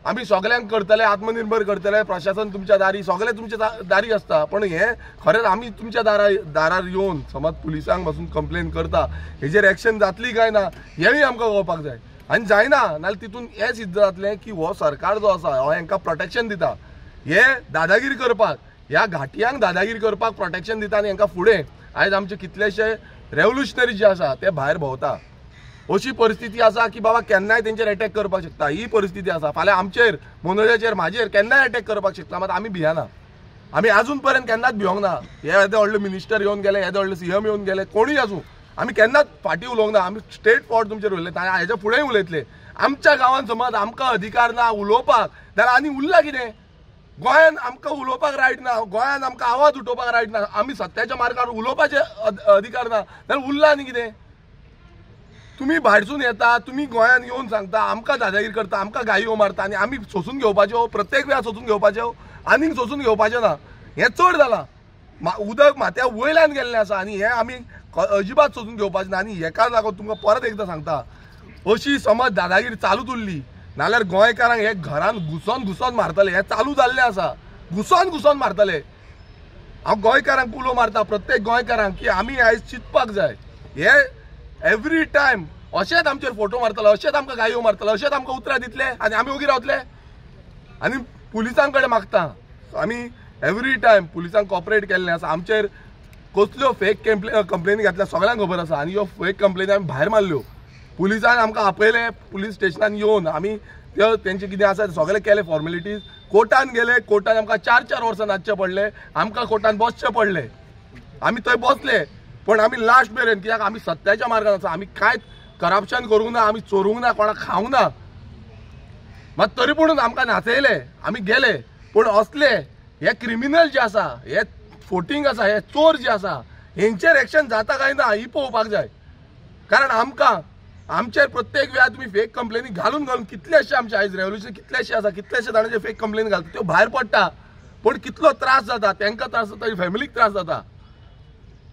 आमी सगल्यांक करतले, आत्मनिर्भर करतले, प्रशासन तुमच्या दारी, सगळे तुमच्या दारी आसता. पण हे खरेंच आमी तुमच्या दारार येवन समज पुलिसांक पासून कंप्लेन करता, हेजेर एक्शन जातली काय ना हेंय आमकां कळपाक जाय. आनी जायना नाल्यार तितून हें सिद्ध जातलें की हो सरकार जो आसा हो हेंकां प्रोटेक्शन दिता, हे दादागिरी करपाक, ह्या घाटयांक दादागिरी करपाक प्रोटेक्शन दिता. आनी हेंकां फुडें आयज आमचे कितलेशे रेवोल्युशनरी जे आसा ते भायर भोंवता. अशी परिस्थिती आसा की बाबा केन्नाय तेंचेर एटॅक करपाक शकता. ही परिस्थिती आसा. फाल्यां आमचेर, मनोजाचेर, म्हाजेर केन्नाय एटॅक करपाक शकता. मात आमी भियेना. आमी आजून पर्यंत केन्नाच भिवंक ना. हे येदे व्हडले मिनिस्टर येवन गेले, येदे व्हडले सीएम येवन गेले, कोणूय आसूं, आमी केन्नाच फाटीं उलोवंक ना. आमी स्ट्रेट फॉरवर्ड तुमचेर उलयले, हेज्या फुडेंय उलयतले. आमच्या गांवांत समज आमकां अधिकार ना उलोवपाक जाल्यार आनी उरला कितें? गोंयांत आमकां उलोवपाक रायट ना, गोंयांत आमकां आवाज उठोवपाक रायट ना, आमी सत्याच्या मार्गार उलोवपाचे अधिकार ना जाल्यार उरला आनी कितें? तुमी भायरसून येता, तुमी गोंयांत येवन सांगता आमकां दादागिरी करता, आमकां गायो मारता आनी आमी सोसून घेवपाच्यो, प्रत्येक वेळा सोसून घेवपाच्यो, आनीक सोसून घेवपाचें ना. हें चड जालां. उदक माथ्या वयल्यान गेल्लें आसा आनी हें आमी अजिबात सोदून घेवपाचें ना. आनी हेका लागून तुमकां परत एकदां सांगता, अशी समज दादागिरी चालूच उरली नाल्यार गोंयकारांक हे घरान घुसोन घुसोन मारतले. हें चालू जाल्लें आसा, घुसोन घुसोन मारतले. हांव गोंयकारांक उलो मारता, प्रत्येक गोंयकारांक, की आमी आयज चिंतपाक जाय. हे एवरी टायम अशेंच आमचेर फोटो मारतले, अशेंच आमकां गायो मारतले, अशेंच आमकां उतरां दितले आनी आमी ओगी रावतले. आनी पुलिसां कडेन मागता आमी एवरी टायम पुलिसांक कॉपरेट केल्लें आसा. आमचेर कसल्यो फेक कंप्लेनी घातल्या सगळ्यांक खबर आसा आनी ह्यो फेक कंप्लेनी आमी भायर मारल्यो. पुलिसान आमकां आपयले, पुलीस स्टेशनान येवन आमी त्यो तेंचे कितें आसा सगळें केलें फॉर्मेलिटीज. कोर्टान गेले, कोर्टान आमकां 4-4 वर्सां नाचचें पडलें, आमकां कोर्टान बसचें पडलें. आमी थंय बसले, पूण आमी लास्ट मेरेन, कित्याक आमी सत्याच्या मार्गान आसा. आमी कांयच करप्शन करूंक ना, आमी चोरूंक ना, कोणाक खावंक ना, मात तरी पूण आमकां नाचयले, आमी गेले. पूण असले हे क्रिमिनल जे आसा, हे फोटींग आसा, हे चोर जे आसा, हेंचेर एक्शन जाता काय ना ही पळोवपाक जाय. कारण आमकां आमचेर प्रत्येक वेळार तुमी फेक कंप्लेनी घालून घालून कितलेशे आमचे आयज रेवोल्युशन कितलेशे आसा, कितलेशे जाणांचे फेक कंप्लेनी घालता, त्यो भायर पडटा. पूण कितलो त्रास जाता, तांकां त्रास जाता, फॅमिलीक त्रास जाता.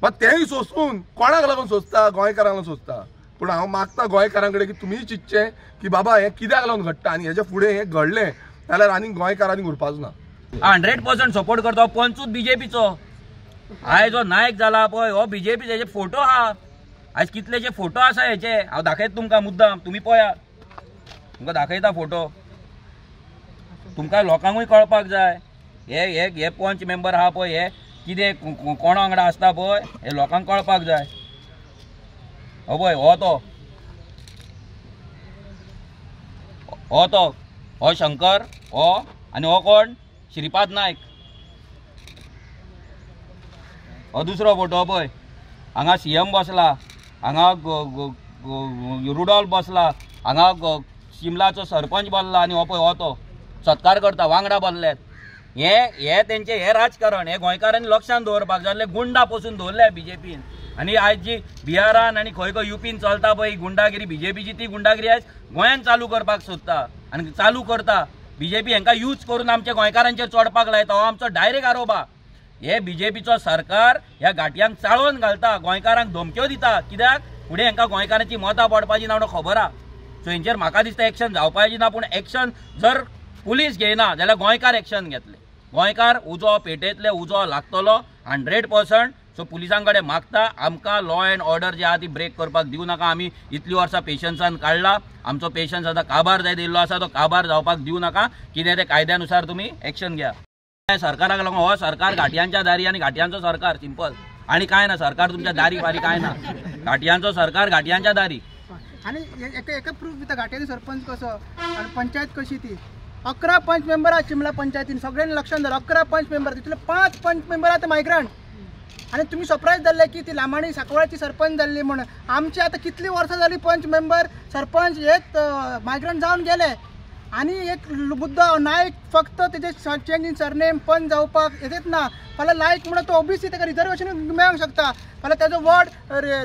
मात तेंय सोंसून कोणाक लागून सोंसता, गोंयकारांक लागून सोंसता. पूण हांव मागता गोंयकारां कडेन की तुमीय चिंतचें की बाबा हें कित्याक लागून घडटा आनी हेच्या फुडें हें घडलें जाल्यार आनी गोंयकारांनी उरपाचो ना. 100% सपोर्ट करता. पंचूच बीजेपीचो आयज जो नायक जाला पळय, हो बीजेपी, हेजे फोटो आहा, आयज कितलेशे फोटो आसा हेचे, हांव दाखयता तुमकां मुद्दाम, तुमी पळया, तुमकां दाखयता फोटो, तुमकां लोकांकूय कळपाक जाय. हे हे हे पंच मेंबर आहा पळय, हे कितें कोणा वांगडा आसता पळय, हे लोकांक कळपाक जाय. हो पळय, हो तो, हो तो, हो शंकर, हो आनी हो कोण, श्रीपाद नायक. हो दुसरो फोटो पळय, हांगा सीएम बसला, हांगा रुडॉल्फ बसला, हांगा शिमलाचो सरपंच बसला आनी हो पळय हो तो सत्कार करता, वांगडा बसल्यात. हे हे तेंचे हे राजकारण हे गोंयकारांनी लक्षांत दवरपाक जाय. गुंडा पसून दवरल्या बीजेपीन. आनी आयज जी बिहारान आनी खंय खंय युपीन चलता पळय गुंडागिरी बीजेपीची, ती गुंडागिरी आयज गोंयांत चालू करपाक सोदता आनी चालू करता. बीजेपी हांकां यूज करून आमच्या गोंयकारांचेर चडपाक लायता. हो आमचो डायरेक्ट आरोप आहा. हे बीजेपीचो सरकार ह्या घाटयांक चाळोवन घालता, गोंयकारांक धमक्यो दिता. कित्याक फुडें हांकां गोंयकारांची मतां पडपाची ना म्हणून खबर आहा. सो हेंचेर म्हाका दिसता एक्शन जावपाची ना. पूण एक्शन जर पुलीस घेयना जाल्यार गोंयकार एक्शन घेतले, गोंयकार उजो पेटयतले, उजो लागतलो 100%. सो पुलिसां कडेन मागता आमकां लॉ एंड ऑर्डर जे आहा ती ब्रेक करपाक दिवं नाका. आमी इतली वर्सां पेशन्सान काडला, आमचो पेशन्स आतां काबार जायत येयल्लो आसा, तो काबार जावपाक दिवं नाका. कितें तें कायद्या नुसार तुमी एक्शन घ्या. सरकाराक लागून हो सरकार घाटयांच्या दारी आनी घाटयांचो सरकार, सिंपल आनी कांय ना. सरकार तुमच्या दारी फारी कांय ना, घाटयांचो सरकार घाटयांच्या दारी. आनी एका प्रूफ दिता घाटयांनी सरपंच कसो आनी पंचायत कशी ती. 11 पंच मेंबर आहा चिमला पंचायतीन, सगळ्यांनी लक्षात धर, 11 पंच मेंबर, तितले 5 पंच मेंबर आतां मायग्रंट. आनी तुमी सरप्रायज जाल्ले की ती लामाणी साकवाळची सरपंच जाल्ली म्हणून. आमची आतां कितली वर्सां जाली पंच मेंबर सरपंच हेच मायग्रंट जावन गेले. आनी एक मुद्दो नायक फक्त तेजे चेंज इन सरनेम पंच जावपाक येतेच ना, फाल्यां लायक म्हणून तो ओबीसी ताका रिजर्वेशन मेळोंक शकता, फाल्यां तेजो वॉर्ड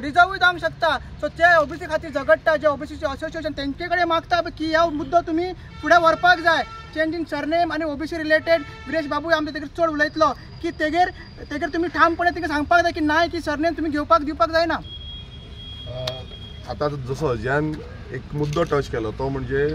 रिजर्वूय जावंक शकता. सो जे ओबीसी खातीर झगडटा, जे ओबीसीचे असोसिएशन तेंचे कडेन मागता की ह्या मुद्दो तुमी फुडें व्हरपाक जाय. चेंज इन सरनेम आनी ओबीसी रिलेटेड विरेश बाबूय आमचे तेगेर चड उलयतलो की तेगेर तेगेर तुमी ठामपणे तेंकां सांगपाक जाय की नायक ही सरनेम तुमी घेवपाक दिवपाक जायना. आतां जसो अजयान एक मुद्दो टच केलो तो म्हणजे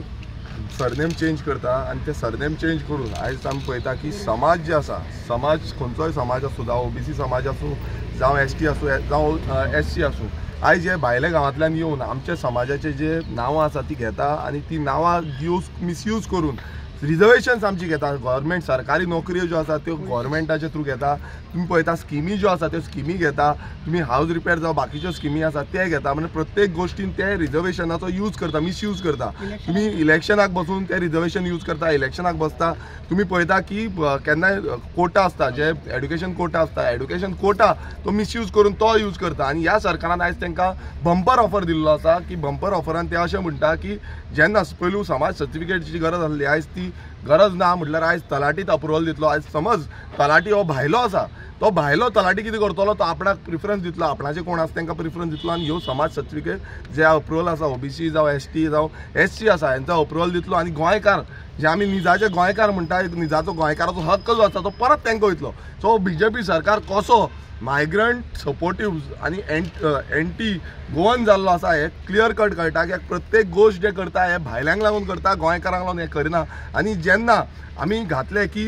सरनेम चेंज करता आनी ते सरनेम चेंज करून आयज आमी पळयता की समाज जे आसा, समाज खंयचोय समाज आसूं, जावं ओबीसी समाज आसूं, जावं एस टी आसूं, जावं एस सी आसूं, आयज हे भायल्या गांवांतल्यान येवन आमच्या समाजाचे जे नांवां आसा ती घेता आनी ती नांवां यूज मिसयूज करून रिजर्वेशन्स आमची घेता. गव्हर्मेंट सरकारी नोकऱ्यो ज्यो आसा त्यो गव्हर्मेंटाचे थ्रू घेता. तुमी पळयता स्किमी ज्यो आसा त्यो स्किमी घेता, तुमी हावज रिपेर जावं बाकीच्यो स्किमी आसा ते घेता. म्हणजे प्रत्येक गोश्टीन ते रिजर्वेशनाचो यूज करता, मिसयूज करता. तुमी इलेक्शनाक बसून ते रिजर्वेशन यूज करता, इलेक्शनाक बसता. तुमी पळयता की केन्नाय कोटा आसता, जे एड्युकेशन कोटा आसता, एड्युकेशन कोटा तो मिसयूज करून तो यूज करता. आनी ह्या सरकारान आयज तांकां बंपर ऑफर दिल्लो आसा की बंपर ऑफरान ते अशें म्हणटा की जेन्ना पयलू समाज सर्टिफिकेटची गरज आसली, आयज ती करपाची गरज ना. म्हटल्यार आयज तलाटीत अप्रुवल दितलो, आयज समज तलाटी हो भायलो आसा, तो भायलो तलाटी कितें करतलो, तो आपणाक प्रिफरन्स दितलो, आपणाचे कोण आसा तांकां प्रिफरन्स दितलो आनी ह्यो समाज सर्टिफिकेट जे अप्रुवल आसा ओबीसी जावं एसटी जावं एससी आसा हेंचो अप्रुवल दितलो आनी गोंयकार जे आमी निजाचे गोंयकार म्हणटा, निजाचो गोंयकाराचो हक्क जो आसा तो परत तांकां वयतलो. सो बीजेपी सरकार कसो मायग्रंट सपोर्टीव आनी एंटी गोवन जाल्लो आसा हें क्लियर कट कळटा की प्रत्येक गोश्ट जे करता हे भायल्यांक लागून करता, गोंयकारांक लागून हें करिना. आनी जेन्ना आमी घातले की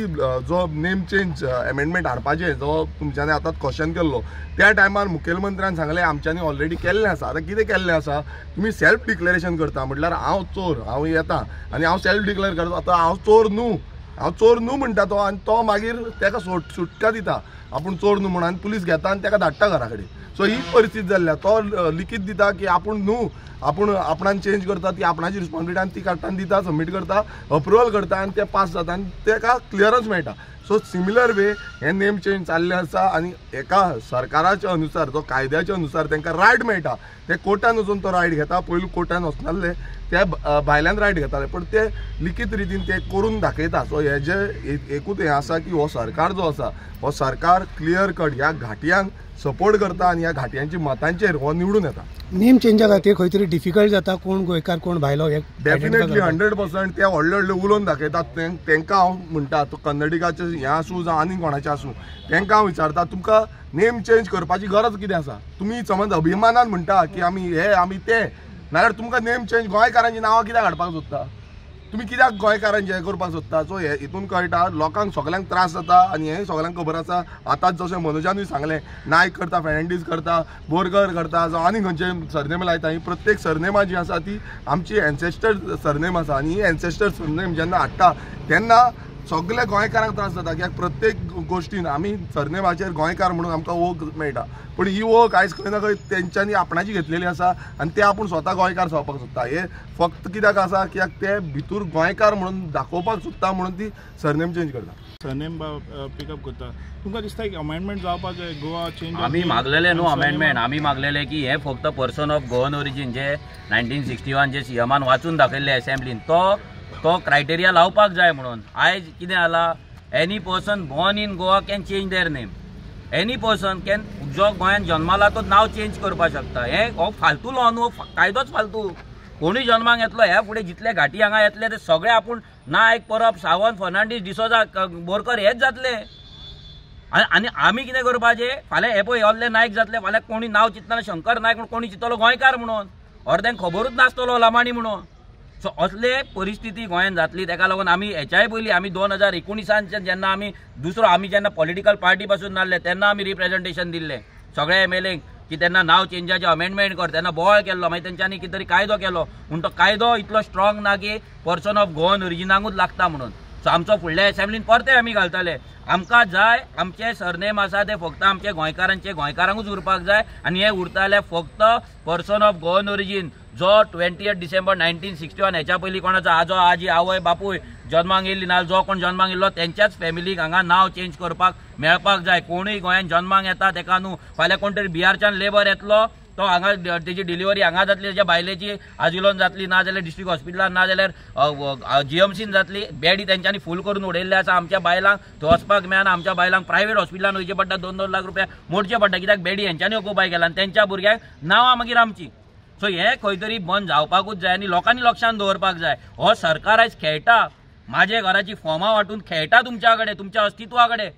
जो नेम चेंज एमेंडमेंट हाडपाचें जो तुमच्यांनी आतांच क्वेश्चन केल्लो त्या टायमार मुखेलमंत्र्यान सांगलें आमच्यांनी ऑलरेडी केल्लें आसा. आतां कितें केल्लें आसा, तुमी सेल्फ डिक्लेरेशन करता, म्हटल्यार हांव चोर, हांव येता आनी हांव सेल्फ डिक्लेर करता, आतां हांव चोर न्हू, हांव चोर न्हू म्हणटा तो आनी तो मागीर ताका सुटका दिता आपूण चोर न्हू म्हणून आनी पुलीस घेता आनी ताका धाडटा घरा कडेन. सो ही परिस्थिती जाल्ली आसा. तो लिखीत दिता की आपूण न्हू, आपूण आपणान चेंज करता, ती आपणाची रिस्पॉन्सिबिलिटी आनी ती काडटा आनी दिता, सबमीट करता, अप्रुवल करता आनी ते पास जाता आनी ताका क्लियरन्स मेळटा. सो सिमिलर वे हे नेम चेंज चालले आसा आनी एका सरकाराच्या अनुसार जो कायद्याच्या अनुसार तांकां रायट मेळटा, ते कोर्टान वचून तो रायट घेता. पयलू कोर्टान वचनासले, ते भायल्यान रायट घेताले, पण ते लिखीत रितीन ते करून दाखयता. सो हे जे एकूच हें आसा की हो सरकार जो आसा हो सरकार क्लियर कट ह्या घाटयांक सपोर्ट करता आनी ह्या घाटयांच्या मतांचेर हो निवडून येता. नेम चेंजा खातीर खंय तरी डिफिकल्ट जाता, कोण गोंयकार कोण भायलो हे डेफिनेटली 100% ते व्हडले व्हडले उलोवन दाखयतात. तांकां हांव म्हणटा, तो कन्नडिगाचें हें आसूं जावं आनी कोणाचें आसूं, तांकां हांव विचारता तुमकां नेम चेंज करपाची गरज कितें आसा? तुमी समज अभिमानान म्हणटा की आमी हे आमी ते, नाल्यार तुमकां नेम चेंज गोंयकारांची नांवां कित्याक हाडपाक सोदता? तुमी कित्याक गोंयकारांचें हें करपाक सोदता? सो हे हितून कळटा लोकांक सगल्यांक त्रास जाता आनी हें सगल्यांक खबर आसा. आतांच जशें मनोजानूय सांगलें, नायक करता, फेर्नांडीस करता, बोरकर करता, जावं आनी खंयचे सरनेम लायता. ही प्रत्येक सरनेमां जी आसा ती आमची एन्सेस्टर सरनेम आसा आनी ही एन्सेस्टर सरनेम जेन्ना हाडटा तेन्ना सगल्या गोंयकारांक त्रास जाता कित्याक प्रत्येक गोश्टीन आमी सरनेमाचेर गोंयकार म्हणून आमकां वळख मेळटा, पूण ही वळख आयज खंय ना खंय तेंच्यांनी आपणाची घेतलेली आसा आनी ते आपूण स्वता गोंयकार जावपाक सोदता. हे फक्त कित्याक आसा, कित्याक ते भितूर गोंयकार म्हणून दाखोवपाक सोदता म्हणून ती सरनेम चेंज करता. सरनेम पिकअप करता. तुमकां दिसता एक अमेंडमेंट जावपाक जाय गोवा चेंज? आमी मागलेले न्हू अमेंडमेंट, आमी मागलेले की हे फक्त पर्सन ऑफ गोवन ओरिजीन जे 1961 जे सीएमान वाचून दाखयल्ले असेंब्लीन तो क्रायटेरिया लावपाक जाय म्हणून. आयज कितें जाला, any person born in Goa can change their name, any person can, जो गोंयान जन्माला तो नांव चेंज करपाक शकता. हें हो फालतू लॉ न्हू, कायदोच फालतू. कोणूय जन्माक येतलो ह्या फुडें जितले घाटी हांगा येतले ते सगळे आपूण नायक, परब, सावंत, फर्नांडीस, डिसोजा, बोरकर हेच जातले. आनी आमी कितें करपाचें? फाल्यां हे पळय असले नायक जातले, फाल्यां कोणी नांव चिंतना शंकर नायक म्हूण कोणी चिंतलो गोंयकार म्हणून, अर्द्यांक खबरूच नासतलो लमाणी म्हणून. सो असले परिस्थिती गोंयांत जातली. ताका लागून आमी हेच्याय पयलीं आमी 2019 जेन्ना आमी दुसरो आमी जेन्ना पॉलिटिकल पार्टी पासून नासले तेन्ना आमी रिप्रेझेंटेशन दिल्लें सगळे एमएलएंक की तेन्ना नांव चेंजाचें अमेंडमेंट कर, तेन्ना बोवाळ केल्लो. मागीर तेंच्यांनी कितें तरी कायदो केलो, पूण तो कायदो इतलो स्ट्रॉंग ना की पर्सन ऑफ गोवन ओरिजिनाकूच लागता म्हणून. सो आमचो फुडल्या एसेंब्लीन परते आमी घालतले. आमकां जाय आमचें सरनेम आसा तें फक्त आमचे गोंयकारांचे गोंयकारांकूच उरपाक जाय आनी हें उरतालें फक्त पर्सन ऑफ गोवन ओरिजीन जो 20 डिसेंबर 1961 हेच्या पयलीं कोणाचो आजो आजी आवय बापूय जन्माक येयल्ली ना, जो कोण जन्माक येयल्लो तेंच्याच फॅमिलीक हांगा नांव चेंज करपाक मेळपाक जाय. कोणूय गोंयांत जन्माक येता तेका न्हू, फाल्यां कोण तरी बिहारच्यान लेबर येतलो तो हांगा तेजी डिलिव्हरी हांगा जातली, तेच्या बायलेची आजिलोन जातली, ना जाल्यार डिस्ट्रिक्ट हॉस्पिटलान, ना जाल्यार जीएमसीन जातली. बेडी तेंच्यांनी फूल करून उडयल्ले आसा. आमच्या बायलांक थंय वचपाक मेळना, आमच्या बायलांक प्रायवेट हॉस्पिटलान वयचें पडटा, 2-2 लाख रुपया मोडचे पडटा कित्याक बेडी हेंच्यांनी ऑक्युपाय केला आनी तेंच्या भुरग्यांक नांवां मागीर आमची. सो हें खंय तरी बंद जावपाकूच जाय आनी लोकांनी लक्षांत दवरपाक जाय. हो सरकार आयज खेळटा, म्हाजे घराची फॉर्मां वांटून खेळटा तुमच्या कडेन, तुमच्या अस्तित्वा कडेन.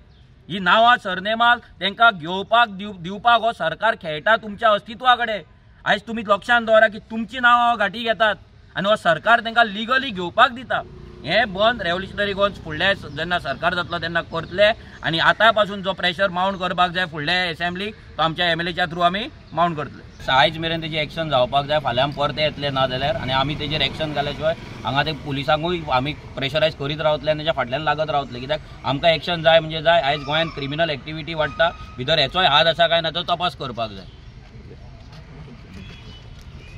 ही नांवां सरनेमां तांकां घेवपाक दिवपाक हो सरकार खेळटा तुमच्या अस्तित्वा कडेन. आयज तुमी लक्षांत दवरा की तुमची नांवां घाटी घेतात आनी हो सरकार तांकां लिगली घेवपाक दिता. हें बंद रेव्होल्युशनरी गोवन्स फुडल्या जेन्ना सरकार जातलो तेन्ना करतले आनी आतां पासून जो प्रेशर मावंट करपाक जाय फुडल्या एसेंब्लीक तो आमच्या एमएलएच्या थ्रू आमी मावंट करतले. आयज मेरेन तेजी एक्शन जावपाक जाय, फाल्यां परते येतले ना जाल्यार आनी आमी तेजेर एक्शन घाल्या शिवाय हांगा ते पुलिसांकूय आमी प्रेशरायज करीत रावतले आनी तेच्या फाटल्यान लागत रावतले कित्याक आमकां एक्शन जाय म्हणजे जाय. आयज गोंयांत क्रिमिनल एक्टिविटी वाडटा, भितर हेचोय हात आसा काय ना तो तपास करपाक जाय.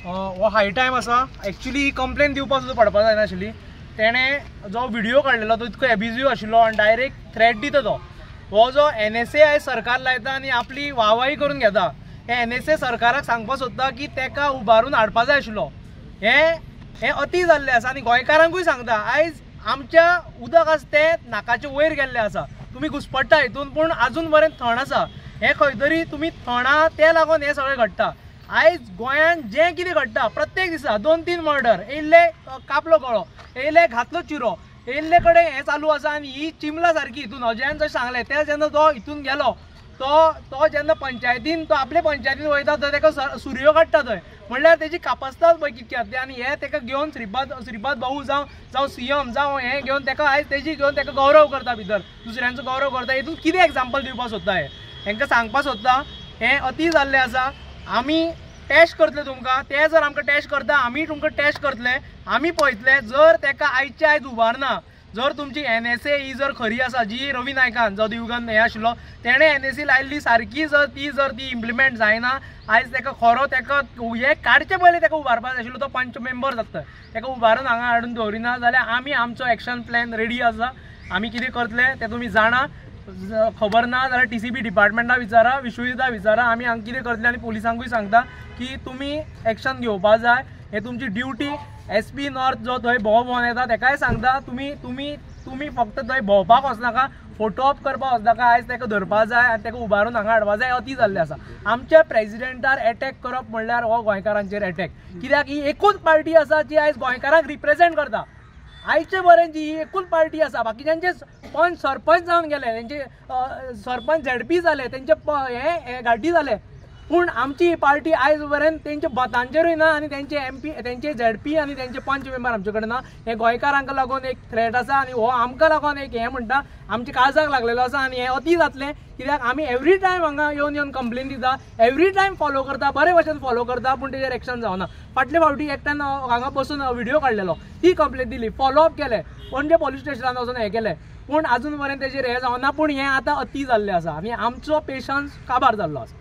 हो हाय टायम आसा. एक्चुली ही कंप्लेन दिवपाक सुद्दां पडपाक जायनाशिल्ली. तेणें जो व्हिडियो काडलेलो तो इतको एब्युजीव आशिल्लो आनी डायरेक्ट थ्रेट दिता तो. हो जो एनएसए आयज सरकार लायता आनी आपली वाहवाही करून घेता, हे एनएसए सरकाराक सांगपाक सोदता की तेका उबारून हाडपा जाय आशिल्लो. हें अती जाल्लें आसा आनी गोंयकारांकूय सांगता आयज आमच्या उदक आसा तें नाकाचे वयर गेल्लें आसा, तुमी घुसपडटा हितून, पूण आजून पर्यंत थंड आसा. हें खंय तरी तुमी थंडा ते लागून हें सगळें घडटा. आयज गोंयांत जें कितें घडटा प्रत्येक दिसा 2-3 मर्डर, येयल्ले कापलो गळो, येयल्ले घातलो चिरो, येयल्ले कडेन हें चालू आसा. आनी ही चिमला सारकी हितून अजयान जशें सांगलें तें जेन्ना तो हितून गेलो तो जेन्ना पंचायतीन तो आपले पंचायतीन वयता थंय ताका सुरयो काडटा थंय, म्हणल्यार तेजी कापस्ताच पळय कितकी आसा ती. आनी हे ताका घेवन श्रीपाद भाऊ जावं सीएम जावं हें घेवन ताका आयज तेजी घेवन ताका गौरव करता, भितर दुसऱ्यांचो गौरव करता. हितून कितें एग्जाम्पल दिवपाक सोदता हे हेंकां सांगपाक सोदता, हें अती जाल्लें आसा. आमी टेस्ट करतले तुमकां, ते जर आमकां टेस्ट करता आमी तुमकां टेस्ट करतले, आमी पळयतले. जर ताका आयचे आयज उबारना, जर तुमची NSA ही जर खरी आसा, जी रवी नायकान जो दिवगन हें आशिल्लो तेणें NSA लायिल्ली सारकी जर ती इम्प्लिमेंट जायना, आयज ताका खरो ताका हें काडचे पयलीं ताका उबारपाक जाय आशिल्लो, तो पंच मेंबर जाता, ताका उबारून हांगा हाडून दवरिना जाल्यार आमी आमचो एक्शन प्लॅन रेडी आसा. आमी कितें करतले तें तुमी जाणा, खबर ना जाल्यार TCB डिपार्टमेंटा विचारा, विश्वजिता विचारा, आमी हांगा कितें करतले. आनी पुलिसांकूय सांगता की तुमी एक्शन घेवपा जाय, हें तुमची ड्युटी. SP north जो थंय भोंव भोंवन येता तेकाय सांगता तुमी तुमी तुमी फक्त थंय भोंवपाक वचनाका, फोटो ऑप करपाक वचनाका, आयज ताका धरपा जाय आनी ताका उबारून हांगा हाडपा जाय. अती जाल्लें आसा. आमच्या प्रेजिडेंटार एटॅक करप म्हणल्यार हो गोंयकारांचेर एटॅक, कित्याक ही एकूच पार्टी आसा जी आयज गोंयकारांक रिप्रेजेंट करता. आयचे पर्यंत जी ही एकूच पार्टी आसा, बाकीच्यांचे पंच सरपंच जावन गेले, तेंचे सरपंच ZP जाले, तेंचे हे घाटी जाले, पूण आमची ही पार्टी आयज पर्यंत तेंच्या मतांचेरूय ना आनी तेंचे MP, तेंचे ZP आनी तेंचे पंच मेंबर आमचे कडेन ना. हें गोंयकारांक लागून एक थ्रेट आसा आनी हो आमकां लागून एक हें म्हणटा आमच्या काळजाक लागलेलो आसा. आनी हें अती जातलें, कित्याक आमी एवरी टायम हांगा येवन येवन कंप्लेन दिता, एवरी टायम फॉलो करता, बरे भशेन फॉलो करता, पूण तेजेर एक्शन जावना. फाटले फावटी एकट्यान हांगा बसून व्हिडियो काडलेलो, ती कंप्लेन दिली, फॉलोअप केलें, पणजे पोलीस स्टेशनान वचून हें केलें, पूण आजून पर्यंत तेजेर हें जावना. पूण हें आतां अती जाल्लें आसा आनी आमचो पेशन्स काबार जाल्लो आसा.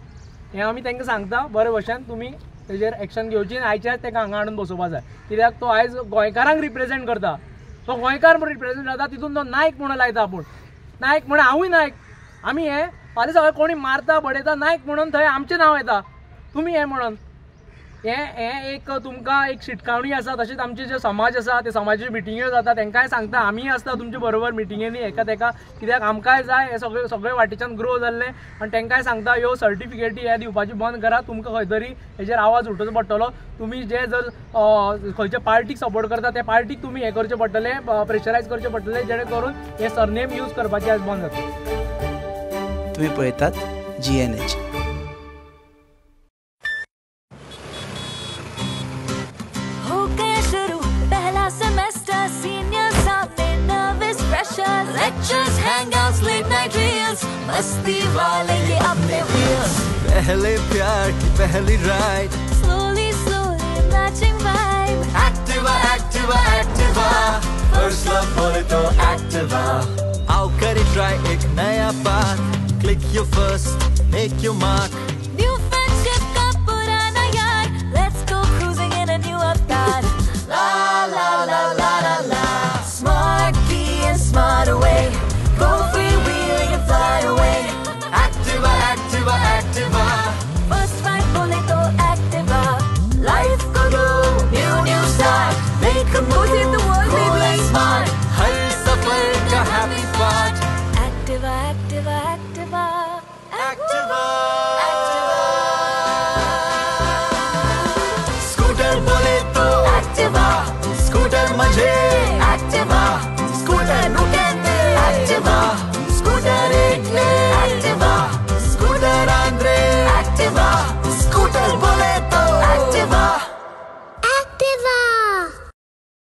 हें आमी तांकां सांगता बरे भशेन तुमी तेजेर एक्शन घेवची आनी आयच्याच ताका हांगा हाडून बसोवपा जाय, कित्याक तो आयज गोंयकारांक रिप्रेजेंट करता, तो गोंयकार म्हूण रिप्रेजेंट जाता, तितून तो नायक म्हणून लायता. आपूण नायक म्हणून हांवूय नायक, आमी हे फाल्यां सगळें कोणी मारता बडयता नायक म्हणून थंय आमचें नांव येता, तुमी हें म्हणून हें हें एक तुमकां एक शिटकावणी आसा. तशेंच आमचे जे समाज आसा ते समाजाच्यो मिटिंग्यो जाता तांकांय सांगता, आमीय आसता तुमचे बरोबर मिटिंगेनी एका तेका, कित्याक आमकांय जाय हें सगळें सगळे वाटेच्यान ग्रो जाल्लें. आनी तांकांय सांगता ह्यो सर्टिफिकेटी हे दिवपाची बंद करा, तुमकां खंय तरी हेजेर आवाज उठोवचो पडटलो. तुमी जे जर खंयच्या पार्टीक सपोर्ट करता त्या पार्टीक तुमी हें करचें पडटलें, प्रेशरायज करचें पडटलें, जेणे करून हे सरनेम यूज करपाचें आयज बंद जातलें. तुमी पळयतात GNH. Lectures, hangouts, late night reels, मस्ती वाले ये अपने wheels. पहले प्यार की पहली ride, slowly slowly matching vibe. Activa, Activa, Activa, first love बोले तो Activa. आओ करे try एक नया path, click your first, make your mark. New friendship का पुराना यार, let's go cruising in a new avatar. La la la la la la, smart key and smart away, go freewheeling and fly away. Activa, Activa, Activa, first ride bole to Activa. Life ko do new new start, make a move, go the world, cool baby. And smart, har safar ka happy part. Activa, Activa, Activa, Activa, Activa. Scooter bole to Activa, scooter mujhe